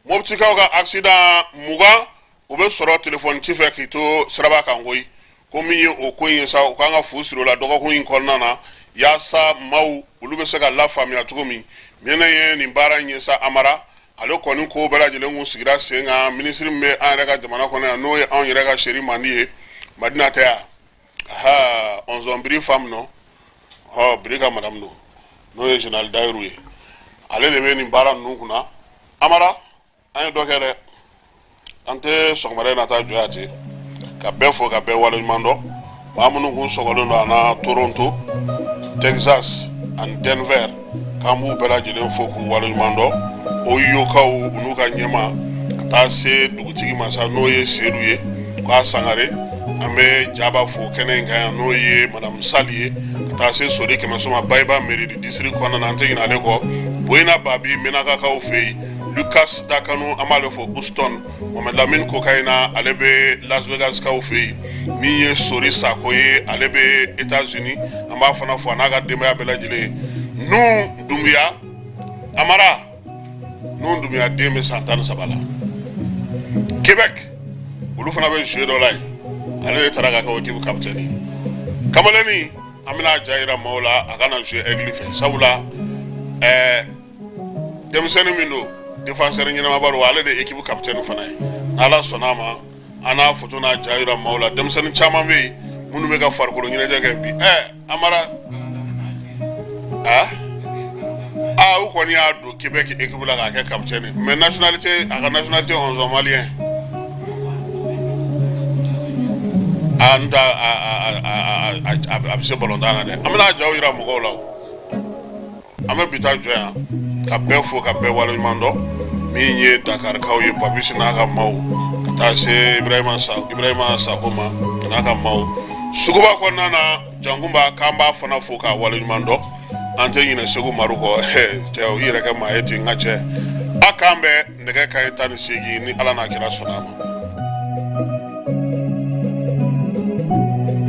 Moptikaw ka accident 20, o bɛ sɔrɔ telefɔni ci fɛ k'i to siraba kan koyi. Ko min ye o ko in ye sa, u kan ka fu siri o la dɔgɔkun in kɔnɔna na, yaasa maaw olu bɛ se ka lafaamuya cogo min. Min ye nin baara in ye sa, Amara ale kɔni ko bɛɛ lajɛlen kun sigira sen kan. Minisiri min bɛ an yɛrɛ ka jamana kɔnɔ yan, n'o ye anw yɛrɛ ka seri mandi ye, Madina tɛ yan ha, ɔnzɔn biri faamu nɔ ɔ biri ka madamu don, n'o ye général Dayiru ye, ale de bɛ nin baara ninnu kunna. Amara, an ye dɔ kɛ dɛ. An tɛ sɔgɔmada in na taa jɔ yan ten, ka bɛɛ fo ka bɛɛ waleɲuman dɔn. Maa minnu kun sɔgɔlen don an na Toronto, Texas ani Denver, k'an b'u bɛɛ lajɛlen fo k'u waleɲuman dɔn. Oyokaw u n'u ka ɲɛma ka taa se dugutigi ma sa, n'o ye Sedu ye, k'a Sangare. An bɛ Jaba fo kɛnɛ in kan yan, n'o ye madamu Sali ye, ka taa se Sori Kɛmɛso ma Bayiba mairie du district kɔnɔna na. An tɛ ɲinɛ ale kɔ. Boyina Babi Menakakaw fɛ yen, Lucas Dakanu, an b'ale fo Houston. Mohamed Lamine Kokayina, ale bɛ Las Vegas kaw fɛ yen. Min ye Sori Sako ye, ale bɛ États-Unis, an b'a fana fo a n'a ka denbaya bɛɛ lajɛlen. Nu Dunbiya Amara, Nu Dunbiya den bɛ san 13 la Québec, olu fana bɛ jeu dɔ la yen, ale de taara ka kɛ o équipe capitaine ye. Kamalennin, an bɛna a ja yira maaw la, a ka na jouer Aigle fɛ, sabula denmisɛnnin min don, défenseur ɲɛnamaba don, wa ale de ye équipe capitaine fana ye. N'Ala sɔnna a ma, an n'a photo n'a ja yira maaw la. Denmisɛnnin caman bɛ yen minnu bɛ ka farikolo ɲɛnajɛ kɛ bi. Amara, aa, u kɔni y'a don Québec équipe la k'a kɛ capitaine ye, mais nationalité, a ka nationalité ɔnzɔn malien. Aa, n tɛ a bɛ se balontan na dɛ. An bɛna a jaw yira mɔgɔw la o. An bɛ bi ta jɔ yan, ka bɛɛ fo ka bɛɛ waleɲuman dɔn. Min ye Dakarikaw ye, Papisi n'a ka maaw, ka taa se Ibrahima Sako ma a n'a ka maaw, suguba kɔnɔna na, Jankunba, k'an b'a fana fo k'a waleɲuman dɔn. An tɛ ɲinɛ Segu Maru kɔ. Cɛ, i yɛrɛ kɛ maa ye ten, n ka cɛ. A k'an bɛn nɛgɛ kanɲɛ 18, ni Ala n'a kira sɔnna a ma.